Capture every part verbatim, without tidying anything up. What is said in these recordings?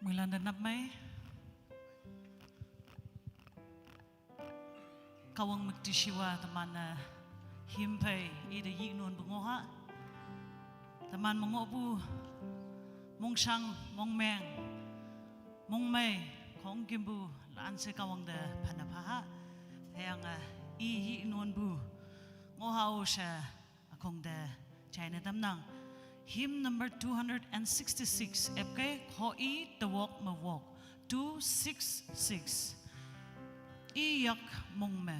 Muilan da nap mei. Kawang müktishiwa teman-e hymphei ite yihnunpu ngohha. Teman me ngohpu mongshang, mongmeng, mongmei, khongkümpu lanshe Kahwang te phane phaha. Hüyange i yihnunpu ngohha-o she ükhong te jaine tamnang. Hymn number two hundred and sixty-six, epkei kho i tewok me wok, two six six. I yak mong me.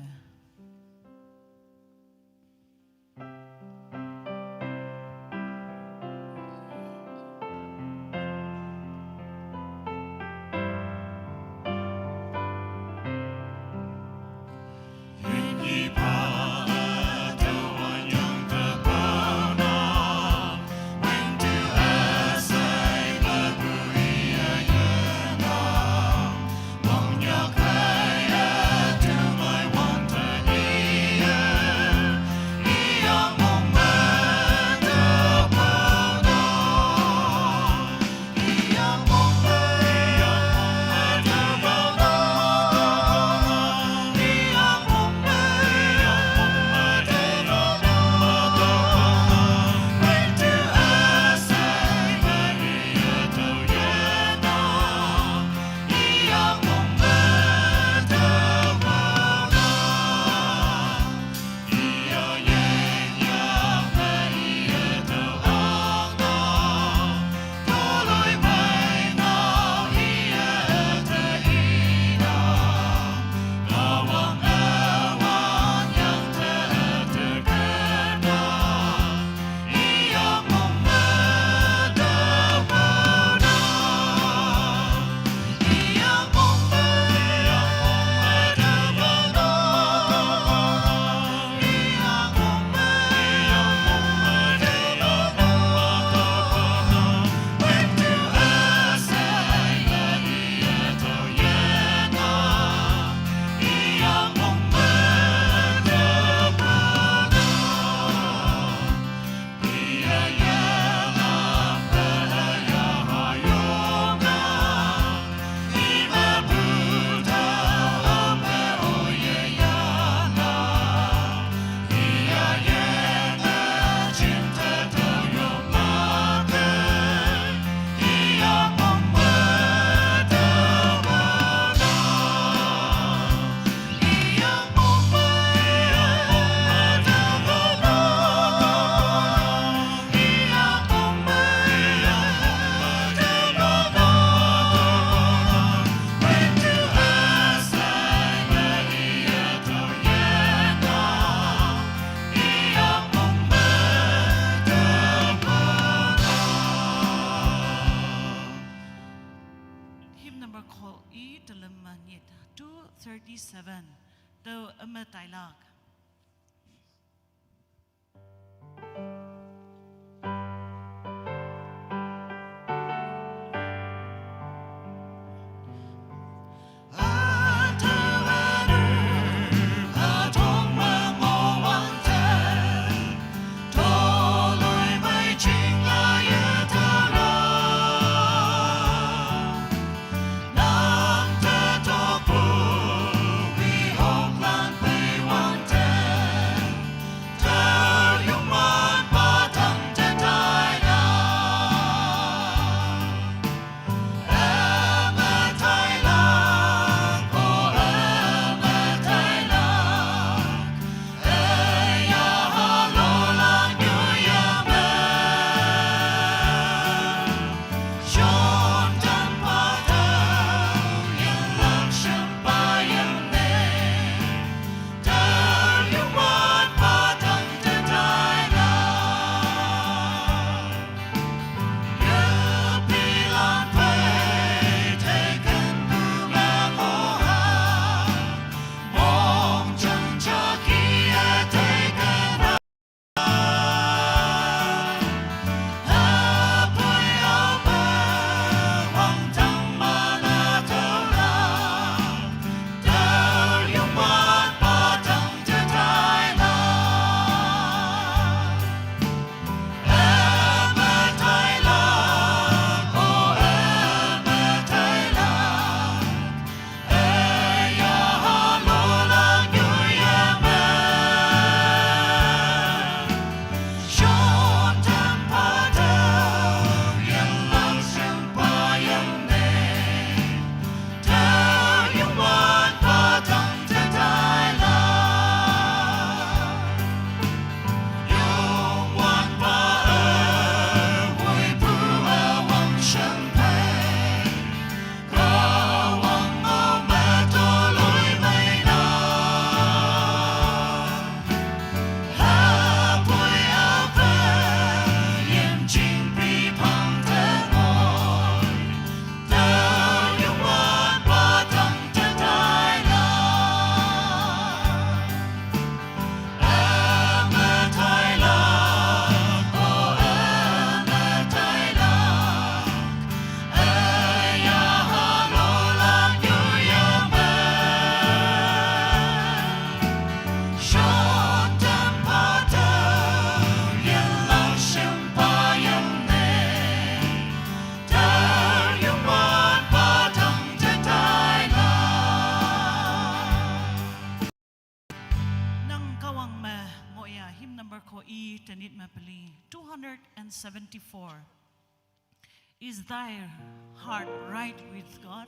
Hymn number kho i telüm mangit, two thirty-seven. Tüo üme tailak. seventy-four. Is thy heart right with God?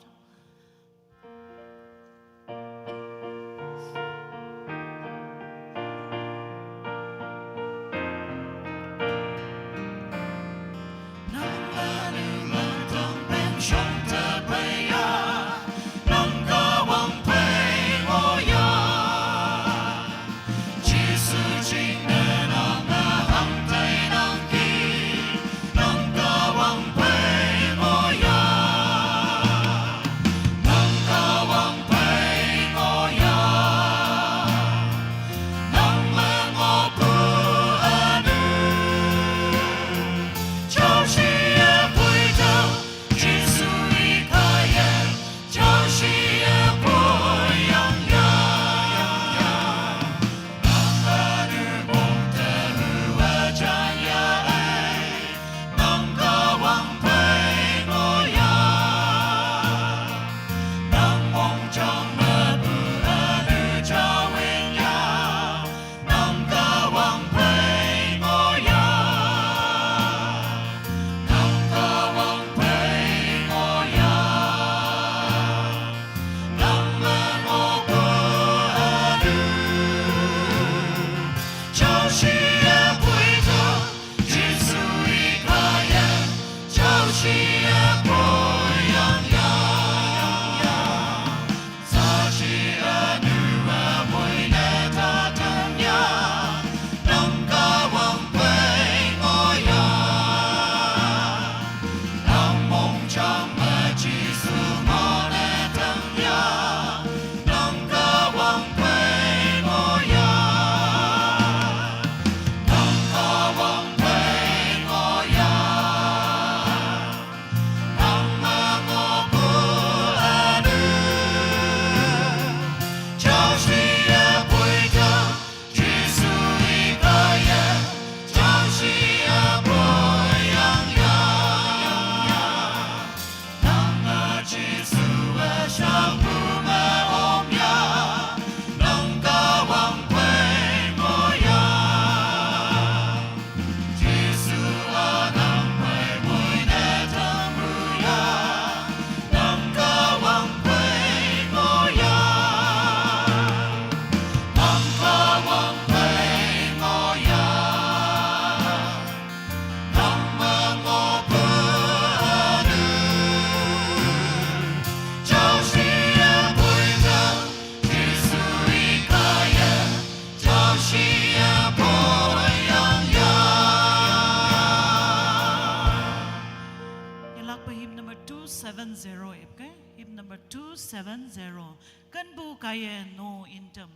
Yalakpa hymn number two seven zero, epke? Hymn number two seven zero. Kanbu kaiye no intem.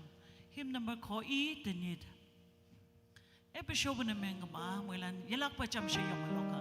Hymn number ko i tenyit. Epishobu ne mengkema, muilan yalakpa chamshe yong loka.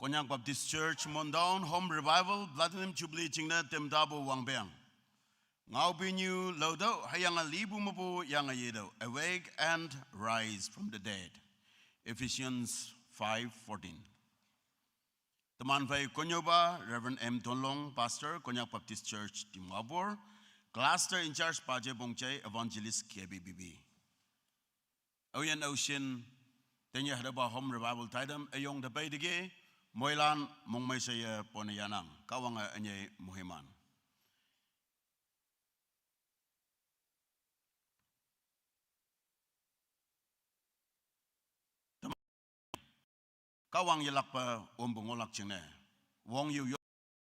Konyak Baptist Church Mondown Home Revival Platinum Jubilee jingne temtabo wangpeng. Ngaopi nyu lautüoh, hüyange lipu mepu yange yetüoh. Awake and rise from the dead. Ephesians five fourteen. Teman phei konnyüopa Reverend M Tonlong, Pastor, Konyak Baptist Church, Dimapur, Cluster in Charge Paje Pongchai, Evangelist K B B B. Aoyin aoshin, tenyih hatüopa Home Revival taitam üyong te peiteki, moilan mongmei sheye pone yanang, Kahwange ünyei moiman. Kahwang yelakpe ompu ngohlak jingne, Wong Yu Yo,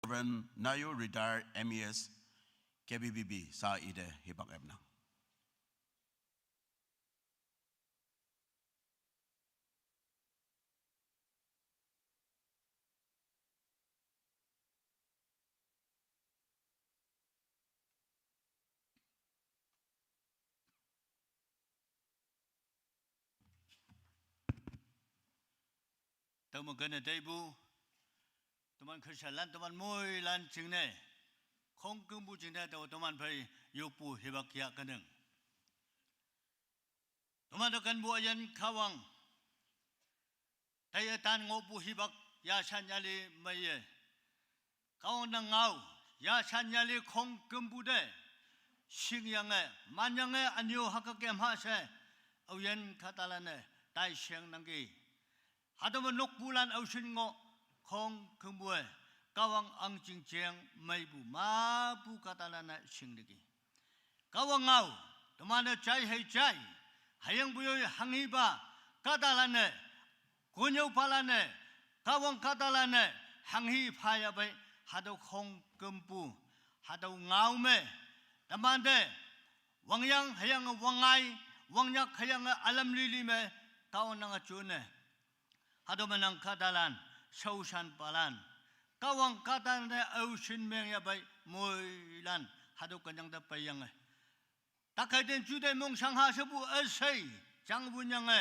Reverend Nayo, retired M E S, K B B B, sha ite hipak epnang. Tüome kene teipu, teman Christianlan, teman moilan jingne, khongkümpu jingne tao teman phei yoppu hipak yah kenang. Teman te kenpu üyin Kahwang, taiye tan ngohpu hipak yashan yali meiye, Kahwang nang ngao, yashan yali khongkümpu te, shingyange, manyange, ünyo hüke kem ha she, aoyin kahtalan-e taisheng nangki. Hatüome nokpulan aoshin ngoh, khongkümpu-e, Kahwang ahngching jeng meipu mapu kahtalan-e shingleki. Kahwang ngao, teman-e jai hei jai, hüyangpoi hanghipa kahtalan-e, konnyüopalan-e, Kahwang kahtalan-e, hanghi phayapei, hatüo khongkümpu, hatüo ngao me, temante, wangyang hüyange wangngai, wangnyak hüyange ülam lili me, Kahwang nange jone. Hatüo me nang kahtalan, shaoshanpalan, Kahwang kahtalan-e aoshin mengyapei moilan, hatüo kenyang te peiyange, takhei ten juteih mongshang ha shepu üshei, jang wünyange,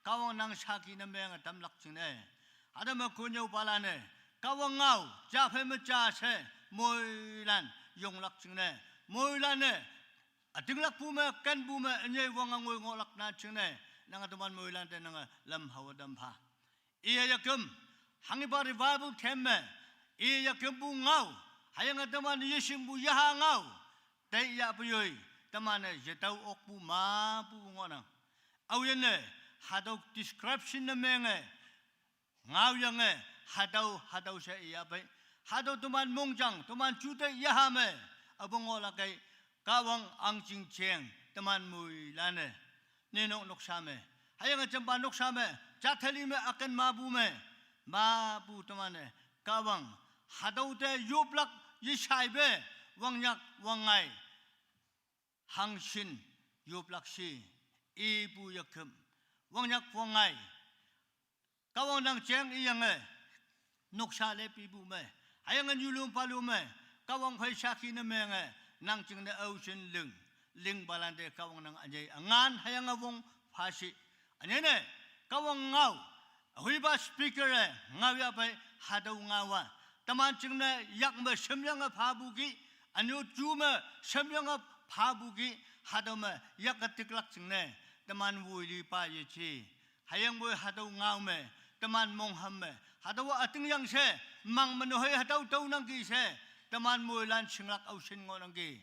Kahwang nang shaki ne menge tamlak jingne. Hatüo me konnyüopalan-e, Kahwang ngao, ja phei me ja she, moilan, yonglak jingne. Moilan-e, ütinglakpu me, kenpu me, ünyei wange ngoi ngohlak nan jingne. Nange teman moilan te nange lam haowe tam pha. Iye yaküm, hanghipa revival camp me, iye yakümpu ngao, hüyange teman yeshingpu yaha ngao, teiyahpu yoi, teman-e yetao okpu mapu ngohnang. Aoyinne, hatüo description ne menge, ngaoyange, hatüo, hatüo she iyapei, hatüo teman mongjang, teman juteih yaha me, apu ngohlakkei, Kahwang ahngching jeng, teman moilan-e, ninok noksa me, hüyange jampa noksa me, jathali me, üken mapu me, mapu teman-e, Kahwang, hatüo te yoplak yeshaipe, wangnyak wangngai, hangshin, yoplak shi, ipu yaküm, wangnyak wangngai, Kahwang nang jeng iyange, noksa lepipu me, hüyange nyulüm palüm me, Kahwang phei shaki ne menge, nang jingne aoshin ling, lingpalan te Kahwang nang ünyei üngan hüyange wong phashi. Ünyei ne, Kahwang ngao, ahuipa speaker-e ngaoyapei hatüo ngao-a, teman jingne yak me shemyange phapu ki, ünyo ju me shemyange phapu ki, hatüo me yak-e tiklak jingne, teman woilipa yeji. Hüyangpoi hatüo ngao me, teman mongham me, hatüo ütingyang she, mang me nehoi hatüo tüonangki she, teman moilan shinglak aoshin ngohnangki.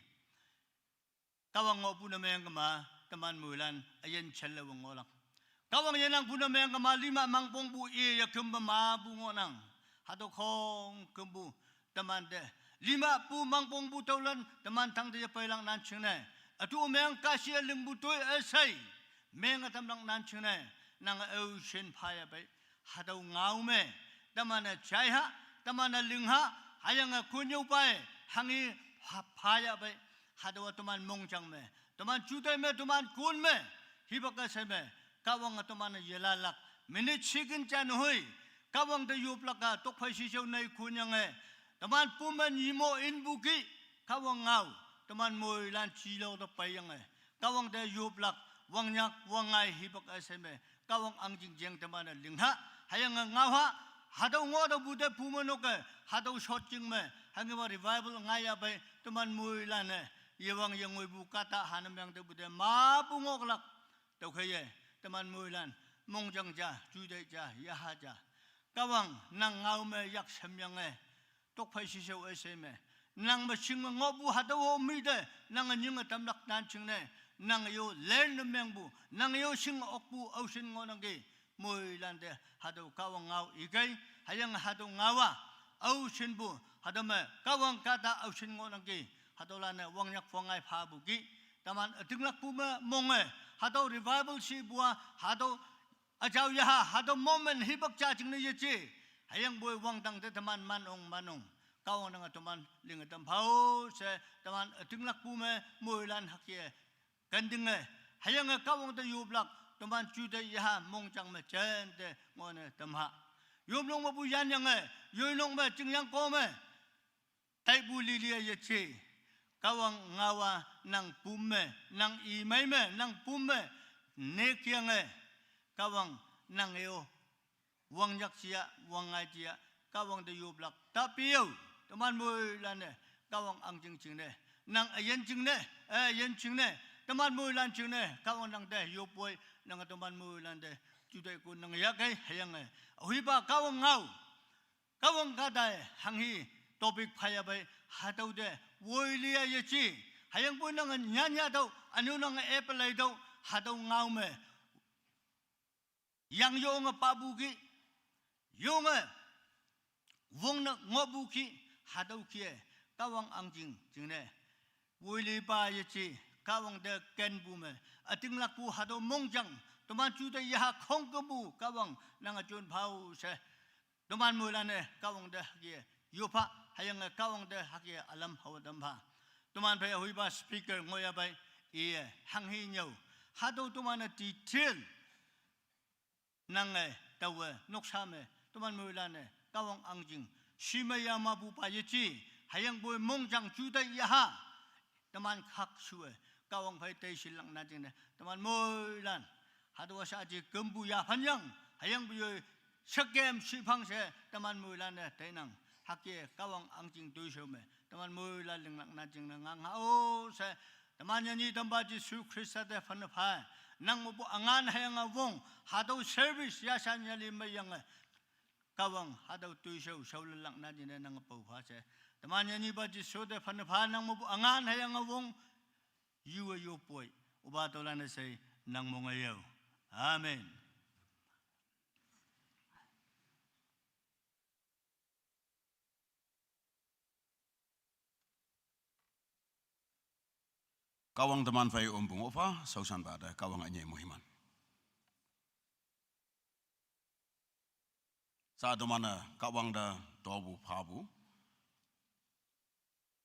Kahwang ngohpu ne meng kema, teman moilan üyin jelle wong ngohlak. Kahwang yenangpu ne meng kema, lima mangpongpu iye yakümpe mapu ngohnang. Hatüo khongkümpu, temante, limapu mangpongpu tüolan, teman tangte yepeilak nan jingne. Ütu meng kahshie lingpu toi üshei, menge tamlak nan jingne, nange aoshin phayapei, hatüo ngao me, teman-e jai ha, teman-e ling ha, hüyange konnyüopa-e, hanghi pha-, phayapei, hatüowa teman mongjang me, teman juteih me, teman kon me, hipak üshei me, Kahwange teman-e yelalak, minute second jan hoi, Kahwang te yoplak-a tokphei shishao nei konyange, teman pum me nyimo inpu ki, Kahwang ngao, teman moilan jilo te peiyange, Kahwang te yoplak, wangnyak wangngai hipak üshei me, Kahwang ahngching jeng teman-e ling ha, hüyange ngao ha, Hatüo ngoh tüopu te pumeinok-e, hatüo shotjing me, hanghepa revival ngaiya pei, teman moilan-e, yewang yengoipu kahta hane meng tüopu te mapu ngohlak. Tüokhei-e, teman moilan, mongjang ja, juteih ja, yaha ja. Kahwang, nang ngao me yak shemyange, tokphei shishao üshei me. Nang me shinge ngohpu hatüo-o mi te, nange nyinge tamlak nan jingne, nang yo len ne mengpu, nang yo shinge okpu aoshin ngohnangki. Moilan te hatüo Kahwang ngao ikei, hüyange hatüo ngao-a, aoshinpu, hatüo me Kahwang kahta aoshin ngohnangki, hatüolan-e wangnyak wangngai phapu ki, teman ütinglakpu me monge, hatüo revival shipu-a, hatüo üjao yaha, hatüo moment hipak ja jingne yeje, hüyangpoi wangdang te teman man ong man ong, Kahwang nange teman linge tam phao she, teman ütinglakpu me moilan hüke kentinge, hüyange Kahwang te yoplak, teman juteih yaha mongjang me jente ngohne tamha. Yopnok mepu yanyange, yoinok me, chingyang ko me, taipu lilia yeje. Kahwang ngao-a nang pum me, nang imei me, nang pum me, nekyange, Kahwang nang yo wangnyak jia, wangngai jia, Kahwang te yoplak, tapi yo, teman moilan-e, Kahwang ahngching jingne, nang üyin jingne, eh, üyin jingne, teman moilan jingne, Kahwang nang te yoppoi, nange teman moilan te, juteih kon nang yahkei, hüyange, aohipa Kahwang ngao, Kahwang kahta-e, hanghi, topic phaya pei, hatüo te, woi liya yeje, hüyangpoi nange nyanya tüoh, ünu nange apply tüoh, hatüo ngao me, yang yonge papu ki, yonge, wongne ngohpu ki, hatüo ki-e, Kahwang ahngching jingne, woi lipa yeje, Kahwang te kenpu me, ütinglakpu hatüo mongjang, teman juteih yaha khongkümpu, Kahwang nange jon phao she, teman moilan-e Kahwang te hüke yopha, hüyange Kahwang te hüke ülam hao tampha. Teman phei aohipa speaker ngohya pei, iye, hanghi nyüo. Hatüo teman-e detail nange taowe noksa me, teman moilan-e, Kahwang ahngching, shime yamapupa yeje, hüyangpoi mongjang juteih yaha, teman khakshu-e, Kahwang phei teishilak nan jingne, teman moilan, hatüowa shaaji kümpu yaphanyang, hüyangpoi yoi, shekem shiphang she, teman moilan-e teinang, hüke Kahwang ahngching toishao me, teman moilan linglak nan jingne ngang ha-o she, teman yanyi tampa Jesu Khrista te phane pha, nang mepu üngan hüyange wong, hatüo service yashan yali meiyange, Kahwang hatüo toishao shaolalak nan jingne nang pao pha she, teman yanyipa Jesu te phane pha, nang mepu üngan hüyange wong, yuwe yoppoi, opa tüolan-e she, nang monge yao. Amen. Kahwang teman phei ompu ngohpha, shaoshanpa te Kahwange nyei moiman. Sha teman-e Kahwang te topu phapu,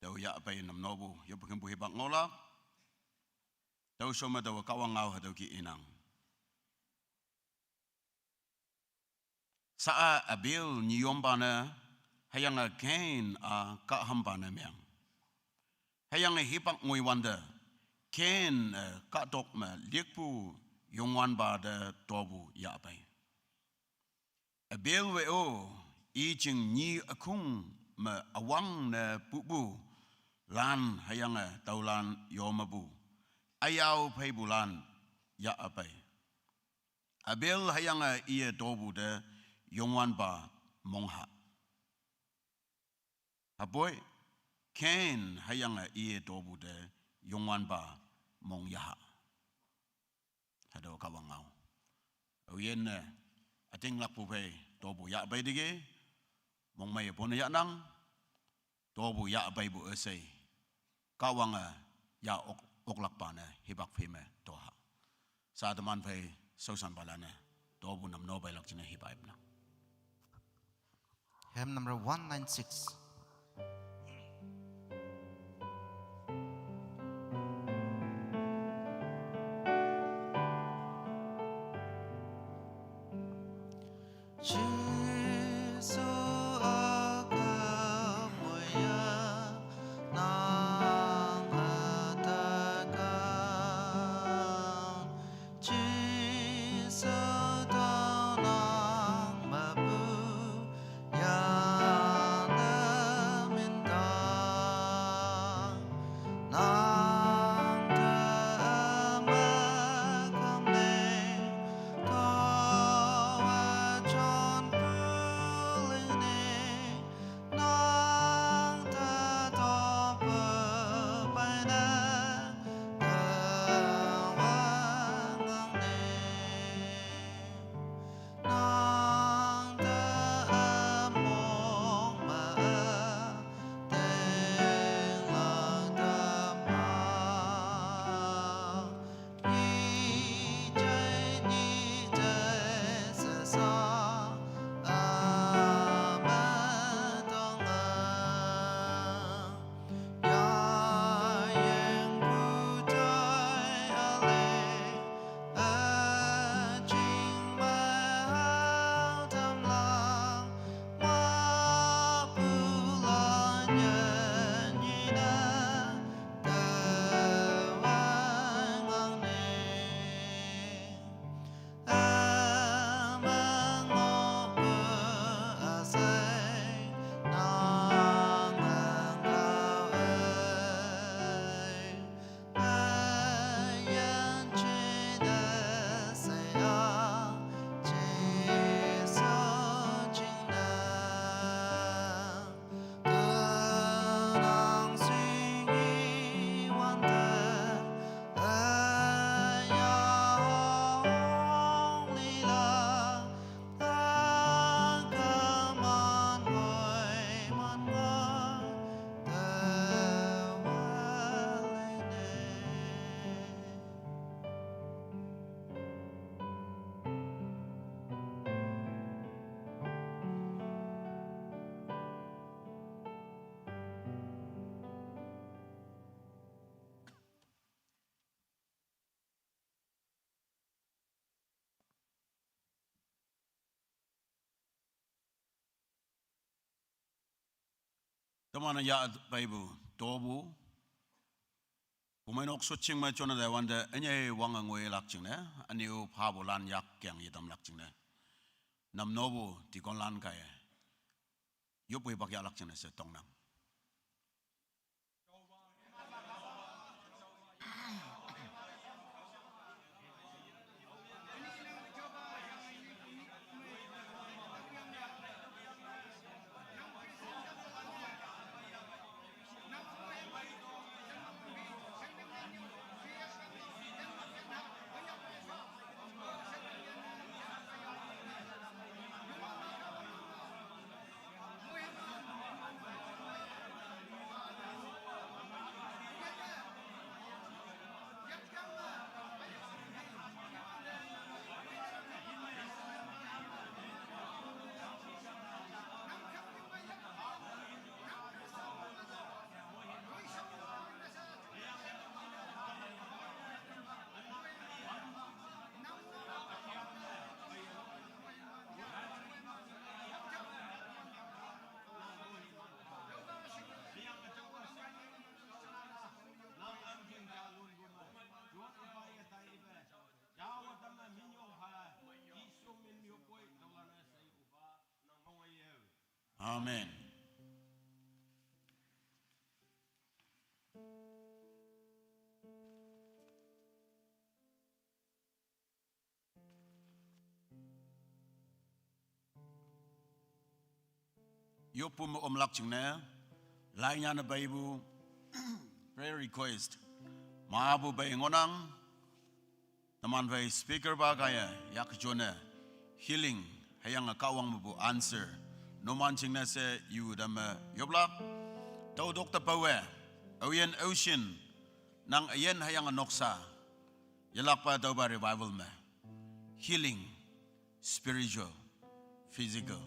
tüo yahpei namnopu, yoppu kümpu hipak ngohlak, tüo shom me taowe Kahwang ngao hatüo ki inang. Sha-a Abel nyiyompa ne, hüyange Cain-a kahhampa ne meng. Hüyange hipak ngoiwante, Cain-e kahtok me likpu Youngwanpa te topu yahpei. Abel we-o, i jing nyi ükong me üwangne pupu lan hüyange tüolan yomepu, üyao pheipulan yahpei. Abel hüyange iye topu te Youngwanpa mongha. Hüpoi, Cain hüyange iye topu te Youngwanpa mongyaha. Hatüo Kahwang ngao. Aoyinne, ütinglakpu phei topu yahpei tiki, mongmei pone yahnang, topu yahpeipu üshei, Kahwange ya ok, oklakpa ne hipak phei me toha. Sha teman phei shaoshanpalan-e topu namno peilak jingne hipak ipnang. Hymn number one nine six. Teman-e yah peipu, topu. Pumeinok shotjing me jonne taiwante ünyei wange ngoilak jingne, ünyu phapu lan yak keng yetamlak jingne. Namnopu deacon lan kaiye yoppu hipak yahlak jingne she tongnang. Amen. Yoppu me omlak jingne, lainyanne peipu prayer request. Mapu pei ngohnang, teman phei speaker pa kaiye, yak jonne, healing, hüyange Kahwang mepu answer. Numan jingne she yu tamme yoplak. Tüo tok te paowe, aoyin aoshin, nang üyin hüyange noksa. Yelakpa tüopa revival me. Healing, spiritual, physical.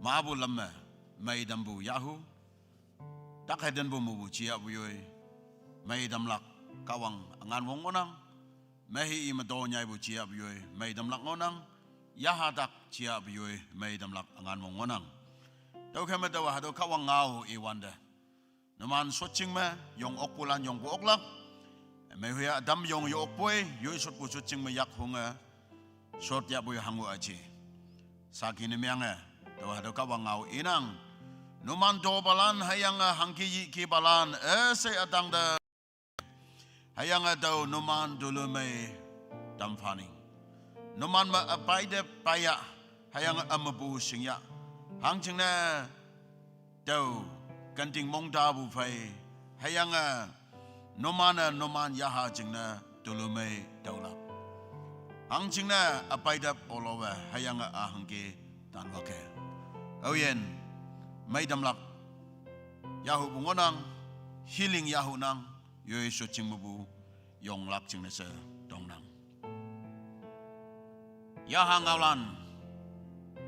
Mapu lamme, meitampu yahu. Takhetenpu mupu jiyahpu yoi. Meitamlak Kahwang üngan wong ngohnang. Mehi i me to nyaipu jiyahpu yoi. Meitamlak ngohnang. Yaha tak jiyahpu yoi. Meitamlak üngan wong ngohnang. Tüokhei me taowa hatüo Kahwang ngao iwante. Numan shotjing me, yong okpulan yongpu oklak. Meihuya ütam yong ye okpoi, yoi shotpu shotjing me yak honge. Shot yahpu hango aji. Saki ne meange, taowa hatüo Kahwang ngao inang. Numan topalan hüyange hangke yikepalan, üshei ütangte. Hüyange tao numan tolumei tamphaning. Numan me üpaite paya, hüyange ümepu shingyah. Hangjingne tao, kenting mongtapu phei, hüyange numan-e numan yaha jingne tolumei taolak. Hangjingne üpaite polowe, hüyange ahangke tanwake. Aoyin, meitamlak, yahupu ngohnang, healing yahunang, yoi shotjing mepu, yonglak jingne she tongnang. Yaha ngaolan,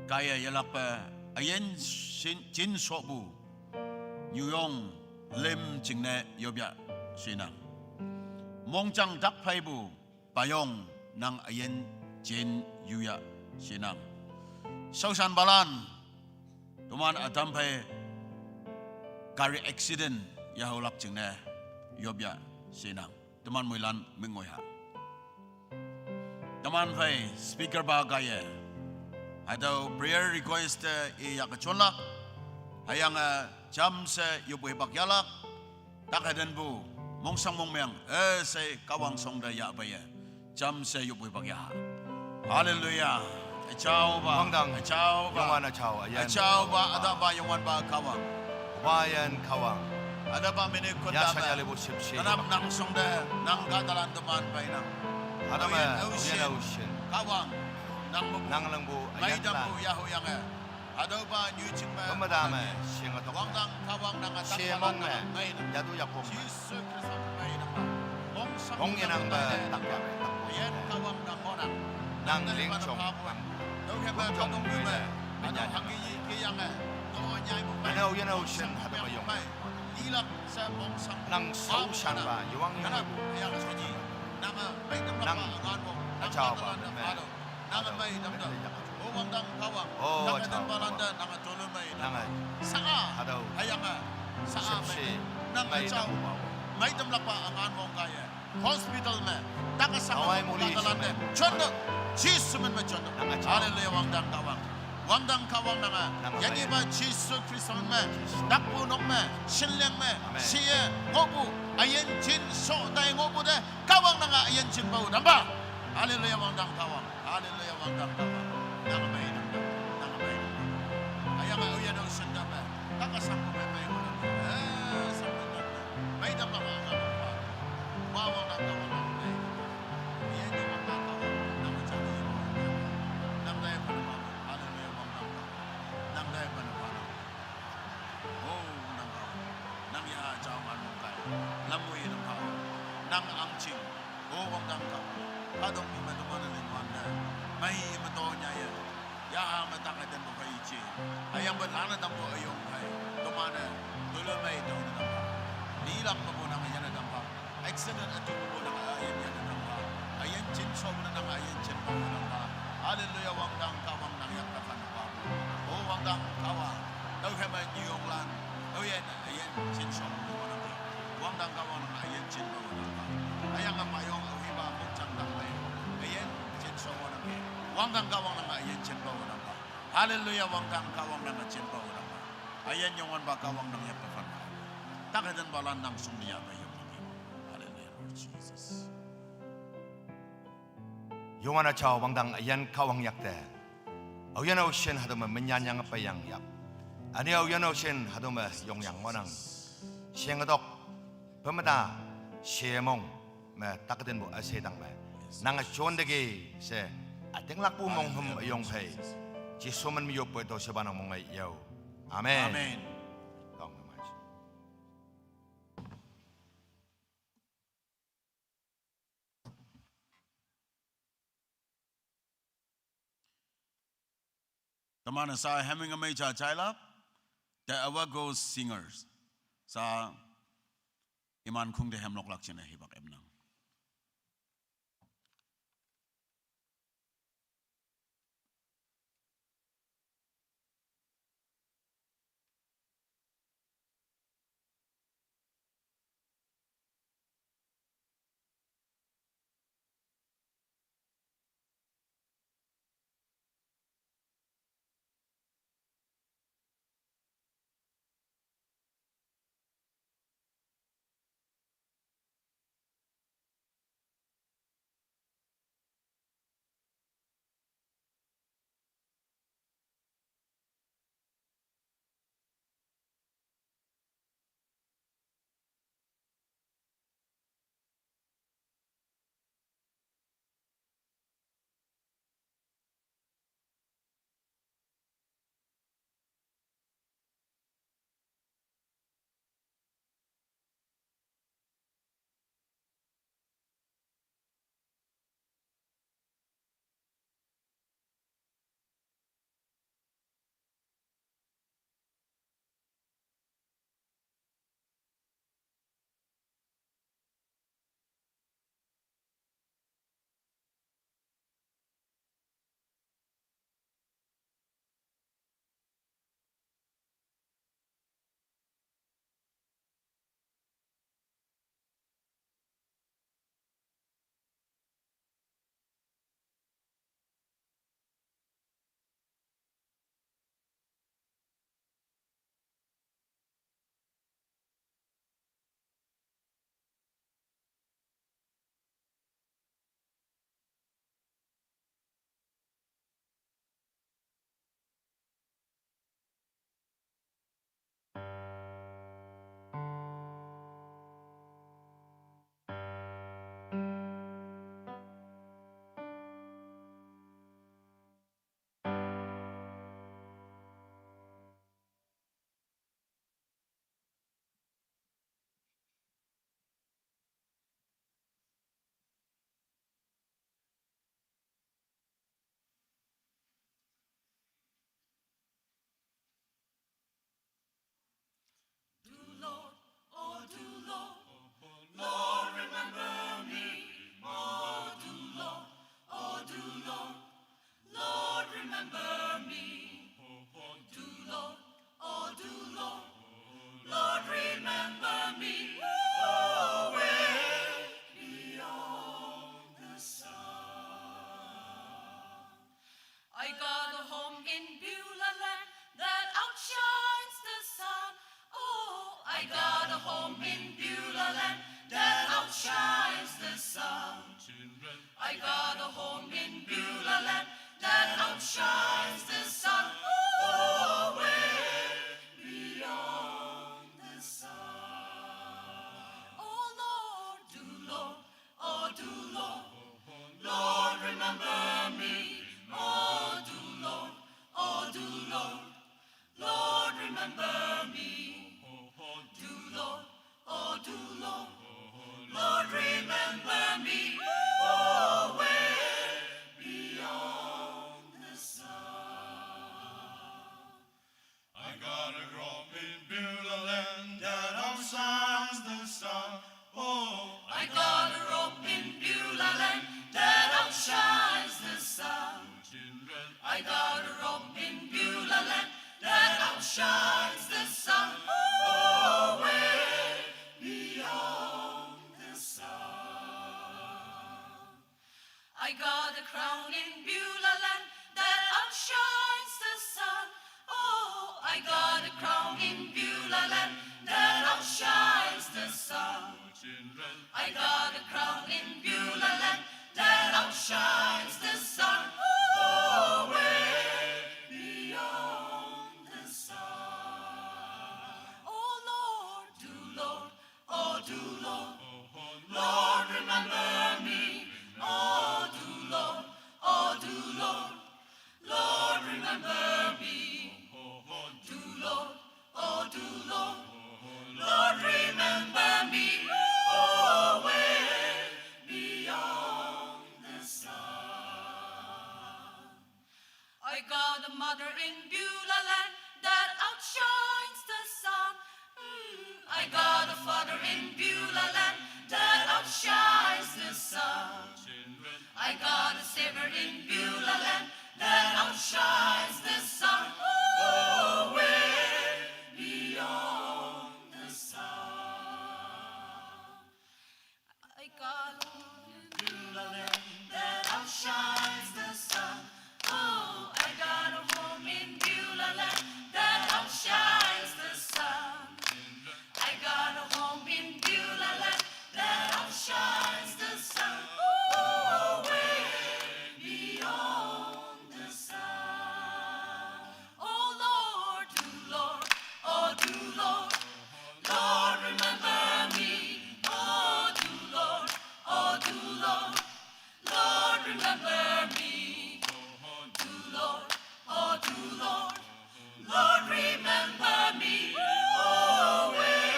kaiye yelakpe, üyin shin, jin shopu, nyuyong, lüm jingne yopya shinang. Mongjang tak pheipu, payong nang üyin jin yuya shinang. Shaoshanpalan, toman ütam phei gari accident yahaolak jingne yopya shinang. Teman moilan mengoi ha. Teman phei speaker pa kaiye. Hatüo prayer request, eh, i yak jonlak. Hüyange jamshe yoppu hipak yahlak. Takhetenpu, mongshang mongmeang, üshei Kahwang shongte yahpeiye. Jamshe yoppu hipak yaha. Haleluya. Üjaopa. Wangdang. Üjaopa. Youngwanpa jao, üyin. Üjaopa, ütahpa, Youngwanpa Kahwang. Wayan Kahwang. Ütahpa mine konda. Yashan yalipu shipshi. Tenap nang shongte, nang kahtalan teman peinang. Hatüo me, aoyin aoshin. Kahwang. Nang mepu. Nang lingpu, üyin meitampu yahuyange. Hatüopa nyujing me. Ümedame, shinge tok. Wangdang Kahwang nang shemong me, yatu yakong me. Jesu Khrista meinang. Hong yenangpe, tak ya, tak ya. Üyin Kahwang nang ngohnang. Nang lingjong. Tüokhei me lingjong tong me. Hatüo hangke yikeyange. Tüo nyaipu. Ane aoyin aoshin, hatüo me yong. Nang shaoshanpa, yewang yongpu. Nang üjaopa, me. Nang mei tam tam. O, jao. Nang üjao. Nang. Sa-a. Hatüo. Nang achau. Mei damlakpa angan wong kaiye. Hospital me. Takasang. Awai muli. Lakalan me. Chonde. Jisu min me chonde. Nang achau. Hallelujah, wangdang Kahwang. Wangdang Kahwang nange. Nang achau. Yanyipa Jisu Khrista min me. Jisu. Takpu nok me. Shinleng me. Amen. Shiye. Ngohpu. Ayin jin so tai ngohpu te. Kahwang nange ayin jinpu nangpa. Hallelujah, wangdang Kahwang. Hallelujah, wangdang Kahwang. Nang mei nang. Nang mei nang. Ayang aoyin aoshin dame. Takasang me mei nang. Eh, sang me nang. Mei dam ma ma ma. Wa wangdang Kahwang nang mei. Ye ni wangdang Kahwang. Nang jang ye. Nang dai pa ma. Hallelujah, wangdang Kahwang. Nang dai pa ma. Oh, nang Kahwang. Nang ya jao ngan mong kai. Lam wei nang Kahwang. Nang ang jing. Oh, wangdang Kahwang. Kadong ni me teman ni wan ne. Mei me to nya ye. Ya me tang den bu kai ji. Ayang be lan ne dam bu ayong kai. Teman ne. Dulu mei dong ne dam. Ni lak me bu nang ye ne dam. Accident atu bu nang ayin ye ne dam. Ayin jin so bu nang ayin jin bu nang. Hallelujah, wangdang Kahwang nang yak ta kan ba. Oh, wangdang Kahwang. Tau he me ni yong lan. Tau ye Ayin jin shong mo nang. Wangdang Kahwang nang ayin jin mo nang. Ayang apa yong awi ba muk chang dang bai. Ayin jin shong mo nang. Wangdang Kahwang nang ayin jin mo nang. Hallelujah, wangdang Kahwang nang jin mo nang. Ayin yong wan ba Kahwang nang yap pa fan. Tak hatan ba lan nang sung dia ba yong. Hallelujah, Lord Jesus. Yong wan achao wangdang ayin Kahwang yak te. Aoyin aoshin hatüo me menyan yang pei yang yak. Üne aoyin aoshin hatüo me yong yang ngohnang. Sheng tok, pemeta, shemong, me takten bu üshe tang me. Nange jon teki she, ütinglakpu monghüm yong phei. Jesu min me yoppei to shepa nang mong ei yao. Amen. Amen. Tong me mai. Teman-e sa hemming ümei ja jailak, the Awa Ghost Singers. Sa iman khungte hemloklak jingne hipak emnang. I got a home in Beulah land that outshines the sun. Children, I got a home in Beulah land that outshines the sun. Oh, way beyond the sun. Oh Lord, do Lord, oh do Lord, Lord, remember me. Oh do Lord, oh do Lord, Lord, remember me. Do Lord, oh do Lord, Lord, remember me. Oh, way beyond the sun. I got a room in Beulah land that outshines the sun. Oh, I got a room in Beulah land that outshines the sun. Children, I got a room in Beulah land that outshines the sun. Oh, way beyond the sun. I got a crown in Beulah land that outshines the sun. Oh, I got a crown in Beulah land that outshines the sun. Children, I got a crown in Beulah land that outshines the sun. Oh, way beyond the sun. Oh Lord, do Lord, oh do Lord, Lord, remember me. Oh do Lord, oh do Lord, Lord, remember me. Do Lord, oh do Lord, Lord, remember me. Oh, way beyond the sun. I got a mother in Beulah land that outshines the sun. Mm, I got a father in Beulah land that outshines the sun. I got a savior in Beulah land that outshines the sun. Oh, way beyond the sun. I got a home in Beulah land that outshines the sun. Oh, I got a home in Beulah land that outshines the sun. I got a home in Beulah land that outshines the sun. Oh, way beyond the sun. Oh Lord, do Lord, oh do Lord, Lord, remember me. Oh do Lord, oh do Lord, Lord, remember me. Do Lord, oh do Lord, Lord, remember me. Oh, way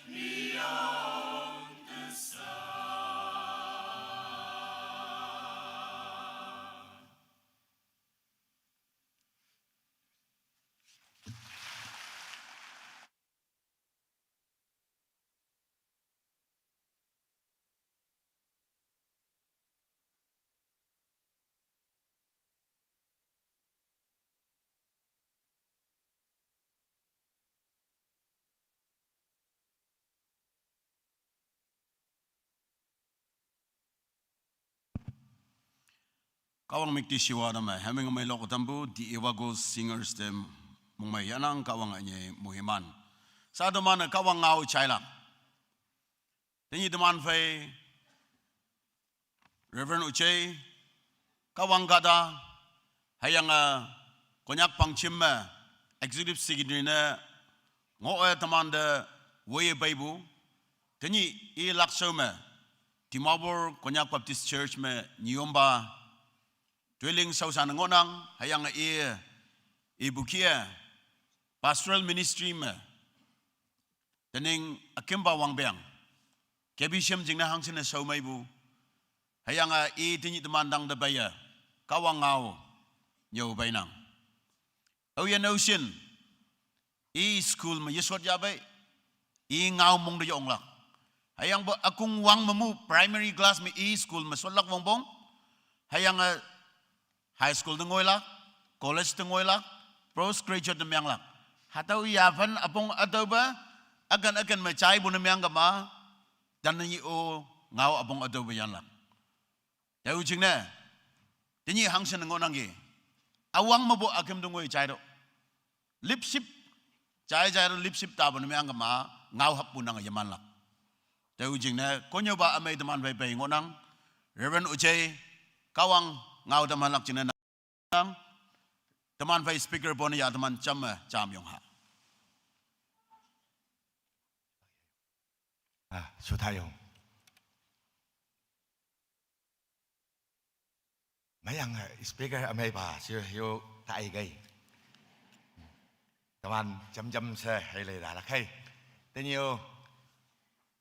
beyond the sun. Kahwang müktishiwa tame, heming amei lok tampu, the Ewa Ghost Singers te mongmei yanang Kahwang anye muhiman. Sa teman Kahwang ngao chailak. Tenyih teman phei Reverend Uchei, Kahwang kahta, hüyange Konyak pangchim me Executive Secretary ne ngoh-e teman te woiye peipu, tenyih i lakshao me Dimapur Konyak Baptist Church me nyiyompa Tweling Shaoshan ngohnang, hüyange i, ipu kih-e Pastoral Ministry me tening akümpa wangpeng, K B Shem jingne hangshinne shao meipu, hüyange i tenyih teman tangte peiye Kahwang ngao nyüo peinang. Aoyin aoshin, i school me yeshot yahpei, i ngao mong te yonglak. Hüyangpoi ükong wang me mu primary class me i school me shotlak wongpong, hüyange high school te ngoilak, college te ngoilak, post graduate te menglak. Hatüo yaphan üpong ütüopa, üken üken me jaipu ne mengkema, tanne i-o ngao üpong ütüopa yanlak. Tao jingne, tenyih hangshin ngohnangki. Üwang mepu üküm te ngoi jaitüoh. Lipship, Jai jai ro lipsip ta bun me ang kama ngau hap bun ang yeman lak. Teu jing ne konyo ba amei teman phei phei ngonang. Reverend Ujai, Kawang ngau teman lak jing ne nang. Teman phei speaker bon ya teman cham me cham yong ha. Ah, sutayong. Mayang, eh, speaker amei ba, si yo ta ai gai. Teman jam jam se hai le da la kai. Tenyo,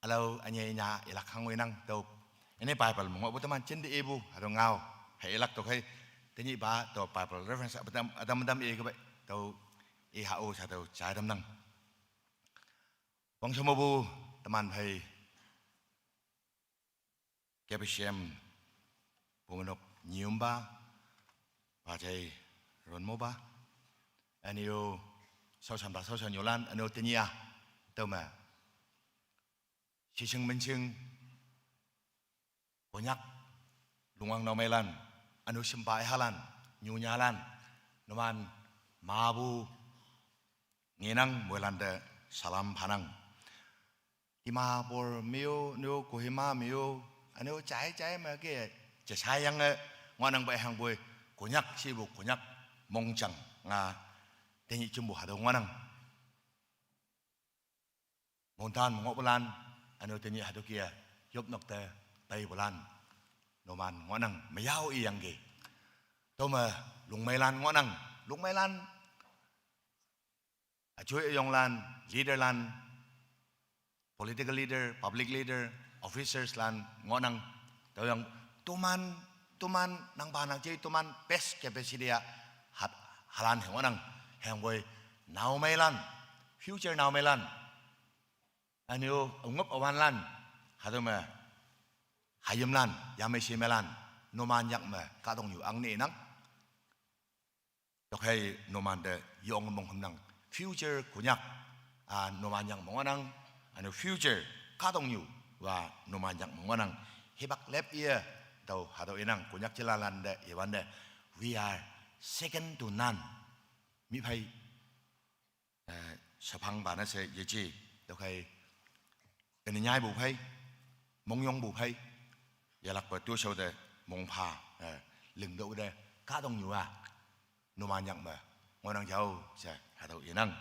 alo anye nya ilak hang winang tau. Ini Bible mo bu teman chen di ibu, ado ngau. Hai ilak to kai. Tenyi ba to Bible reference adam adam adam i ke bai. Tau i ha o sa tau chai dam nang. Wang semua bu teman hai. Kebishem, pungenok nyium ba, pajai ron mo ba. Anio, sausan ba, sausan yolan, anio tenia, tau ma. Siseng menseng, konyak, lungang nau mailan, anio sembai halan, nyunyalan, numan, mabu, ngenang, muelan de, salam panang. Dimapur mio, nio Kohima mio, anio chai chai ma ke, chai chai yang eh, ngonang ba hang boi, konyak si bu, konyak, mongchang, nga, tenyi chumbu hado ngonang. Montan mongok bulan, anio tenyi hado kia, yop nok te, pai bulan, noman ngonang, mayau i yang ke. Toma, lungmailan ngonang, lungmailan, Achui ayong lan, leader lan, political leader, public leader, officers lan, ngonang, tau yang tuman, tuman, nang ba nang cei tuman, best capacity ya, hat, halan heng ngonang, heng boi, nau mailan, future nau mailan, anio, ungop awan lan, hatu me, hayim lan, yamai si mailan, numan yak me, kadong yu ang ni nang, Tok hei numan de yong mong hem nang future kunyak, a, numan yang mong nang, anu future katong yu wa numan yang mong nang. Hibak lep ia tau hatau inang kunyak cilalan de iwan de. We are second to none. Mi phai, eh, sapang bana se yeji, tok hei kani nyai bu phai, mong yong bu phai, yalak pa tu sau de mong pha, eh, ling do de katong yu a. Numan yang me, ngonang jau, sa, hatau inang.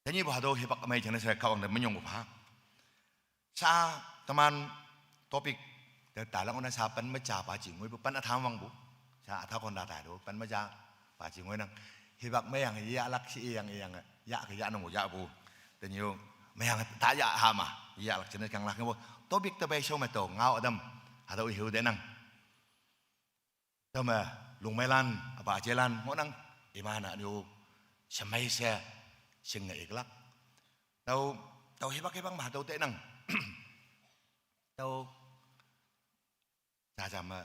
Tanyi bu hatau hipak amai jana sa kawang de menyong bu pha. Sa teman topik de talang ona sa pan meja pa jingui bu pan atham wang bu. Sa atha kon da ta do pan meja pa jingui nang. Hipak mayang ya lak si yang yang ya ke ya nong ya bu. Tanyi mayang ta ya hama ya lak jana kang lak bu. Topik te bai so me to ngau adam hatau ihu de nang. Tama lungmailan, apa ajelan, ngonang, imana niu, semai se, sing nge iklak. Tau, tau hibak hibak mah tau tenang. Tau, caca ma.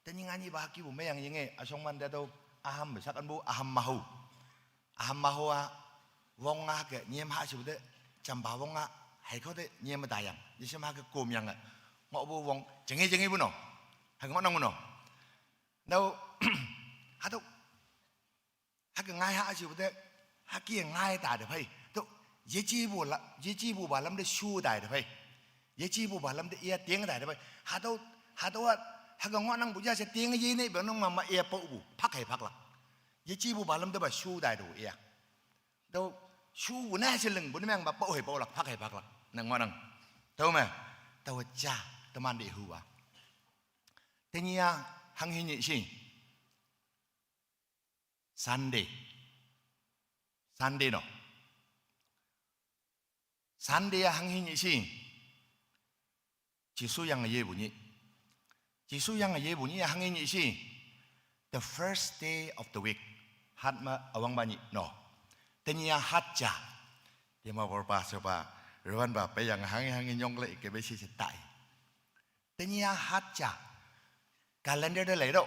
Tenying anyi bahaki bu meyang yenge, asong man da tau, aham, sakan bu, aham mahu. Aham mahu a, wong nga ke, nyem ha si bu de, chamba wong nga, hai kau de, nyem dayang. Yisem ha ke kum yang nga. Ngok bu wong, jengi jengi bu no. Hai ngok nang bu no. Nau, hatu, hake ngai ha aji bute, hake ngai ta de phai. Tu, yeji bu la, yeji bu ba lam de shu ta de phai. Yeji bu ba lam de ia tieng ta de phai. Hatau, hatau a, hake ngonang bu ja se tieng ye ne be nong ma ma ia pau bu, phak hai phak lak. Yeji bu ba lam de ba shu ta de ia. Tau, shu bu na se leng bu ne meng ba pau hai pau lak, phak hai phak lak. Nang ngonang. Tau me, tau ja, teman de hu ba. Tenia hang hi nyi si. Sunday. Sunday no. Sunday a hang hi nyi si. Jisu yang ye bu nyi. Jisu yang ye bu nyi a hang hi nyi si. The first day of the week. Hat ma awang ba nyi no. Tenia hat ja. Dia ma bor pa so pa. Rewan ba pe yang hang hang nyong le ke be si se tai. Tenia hat ja. Calendar de lei do.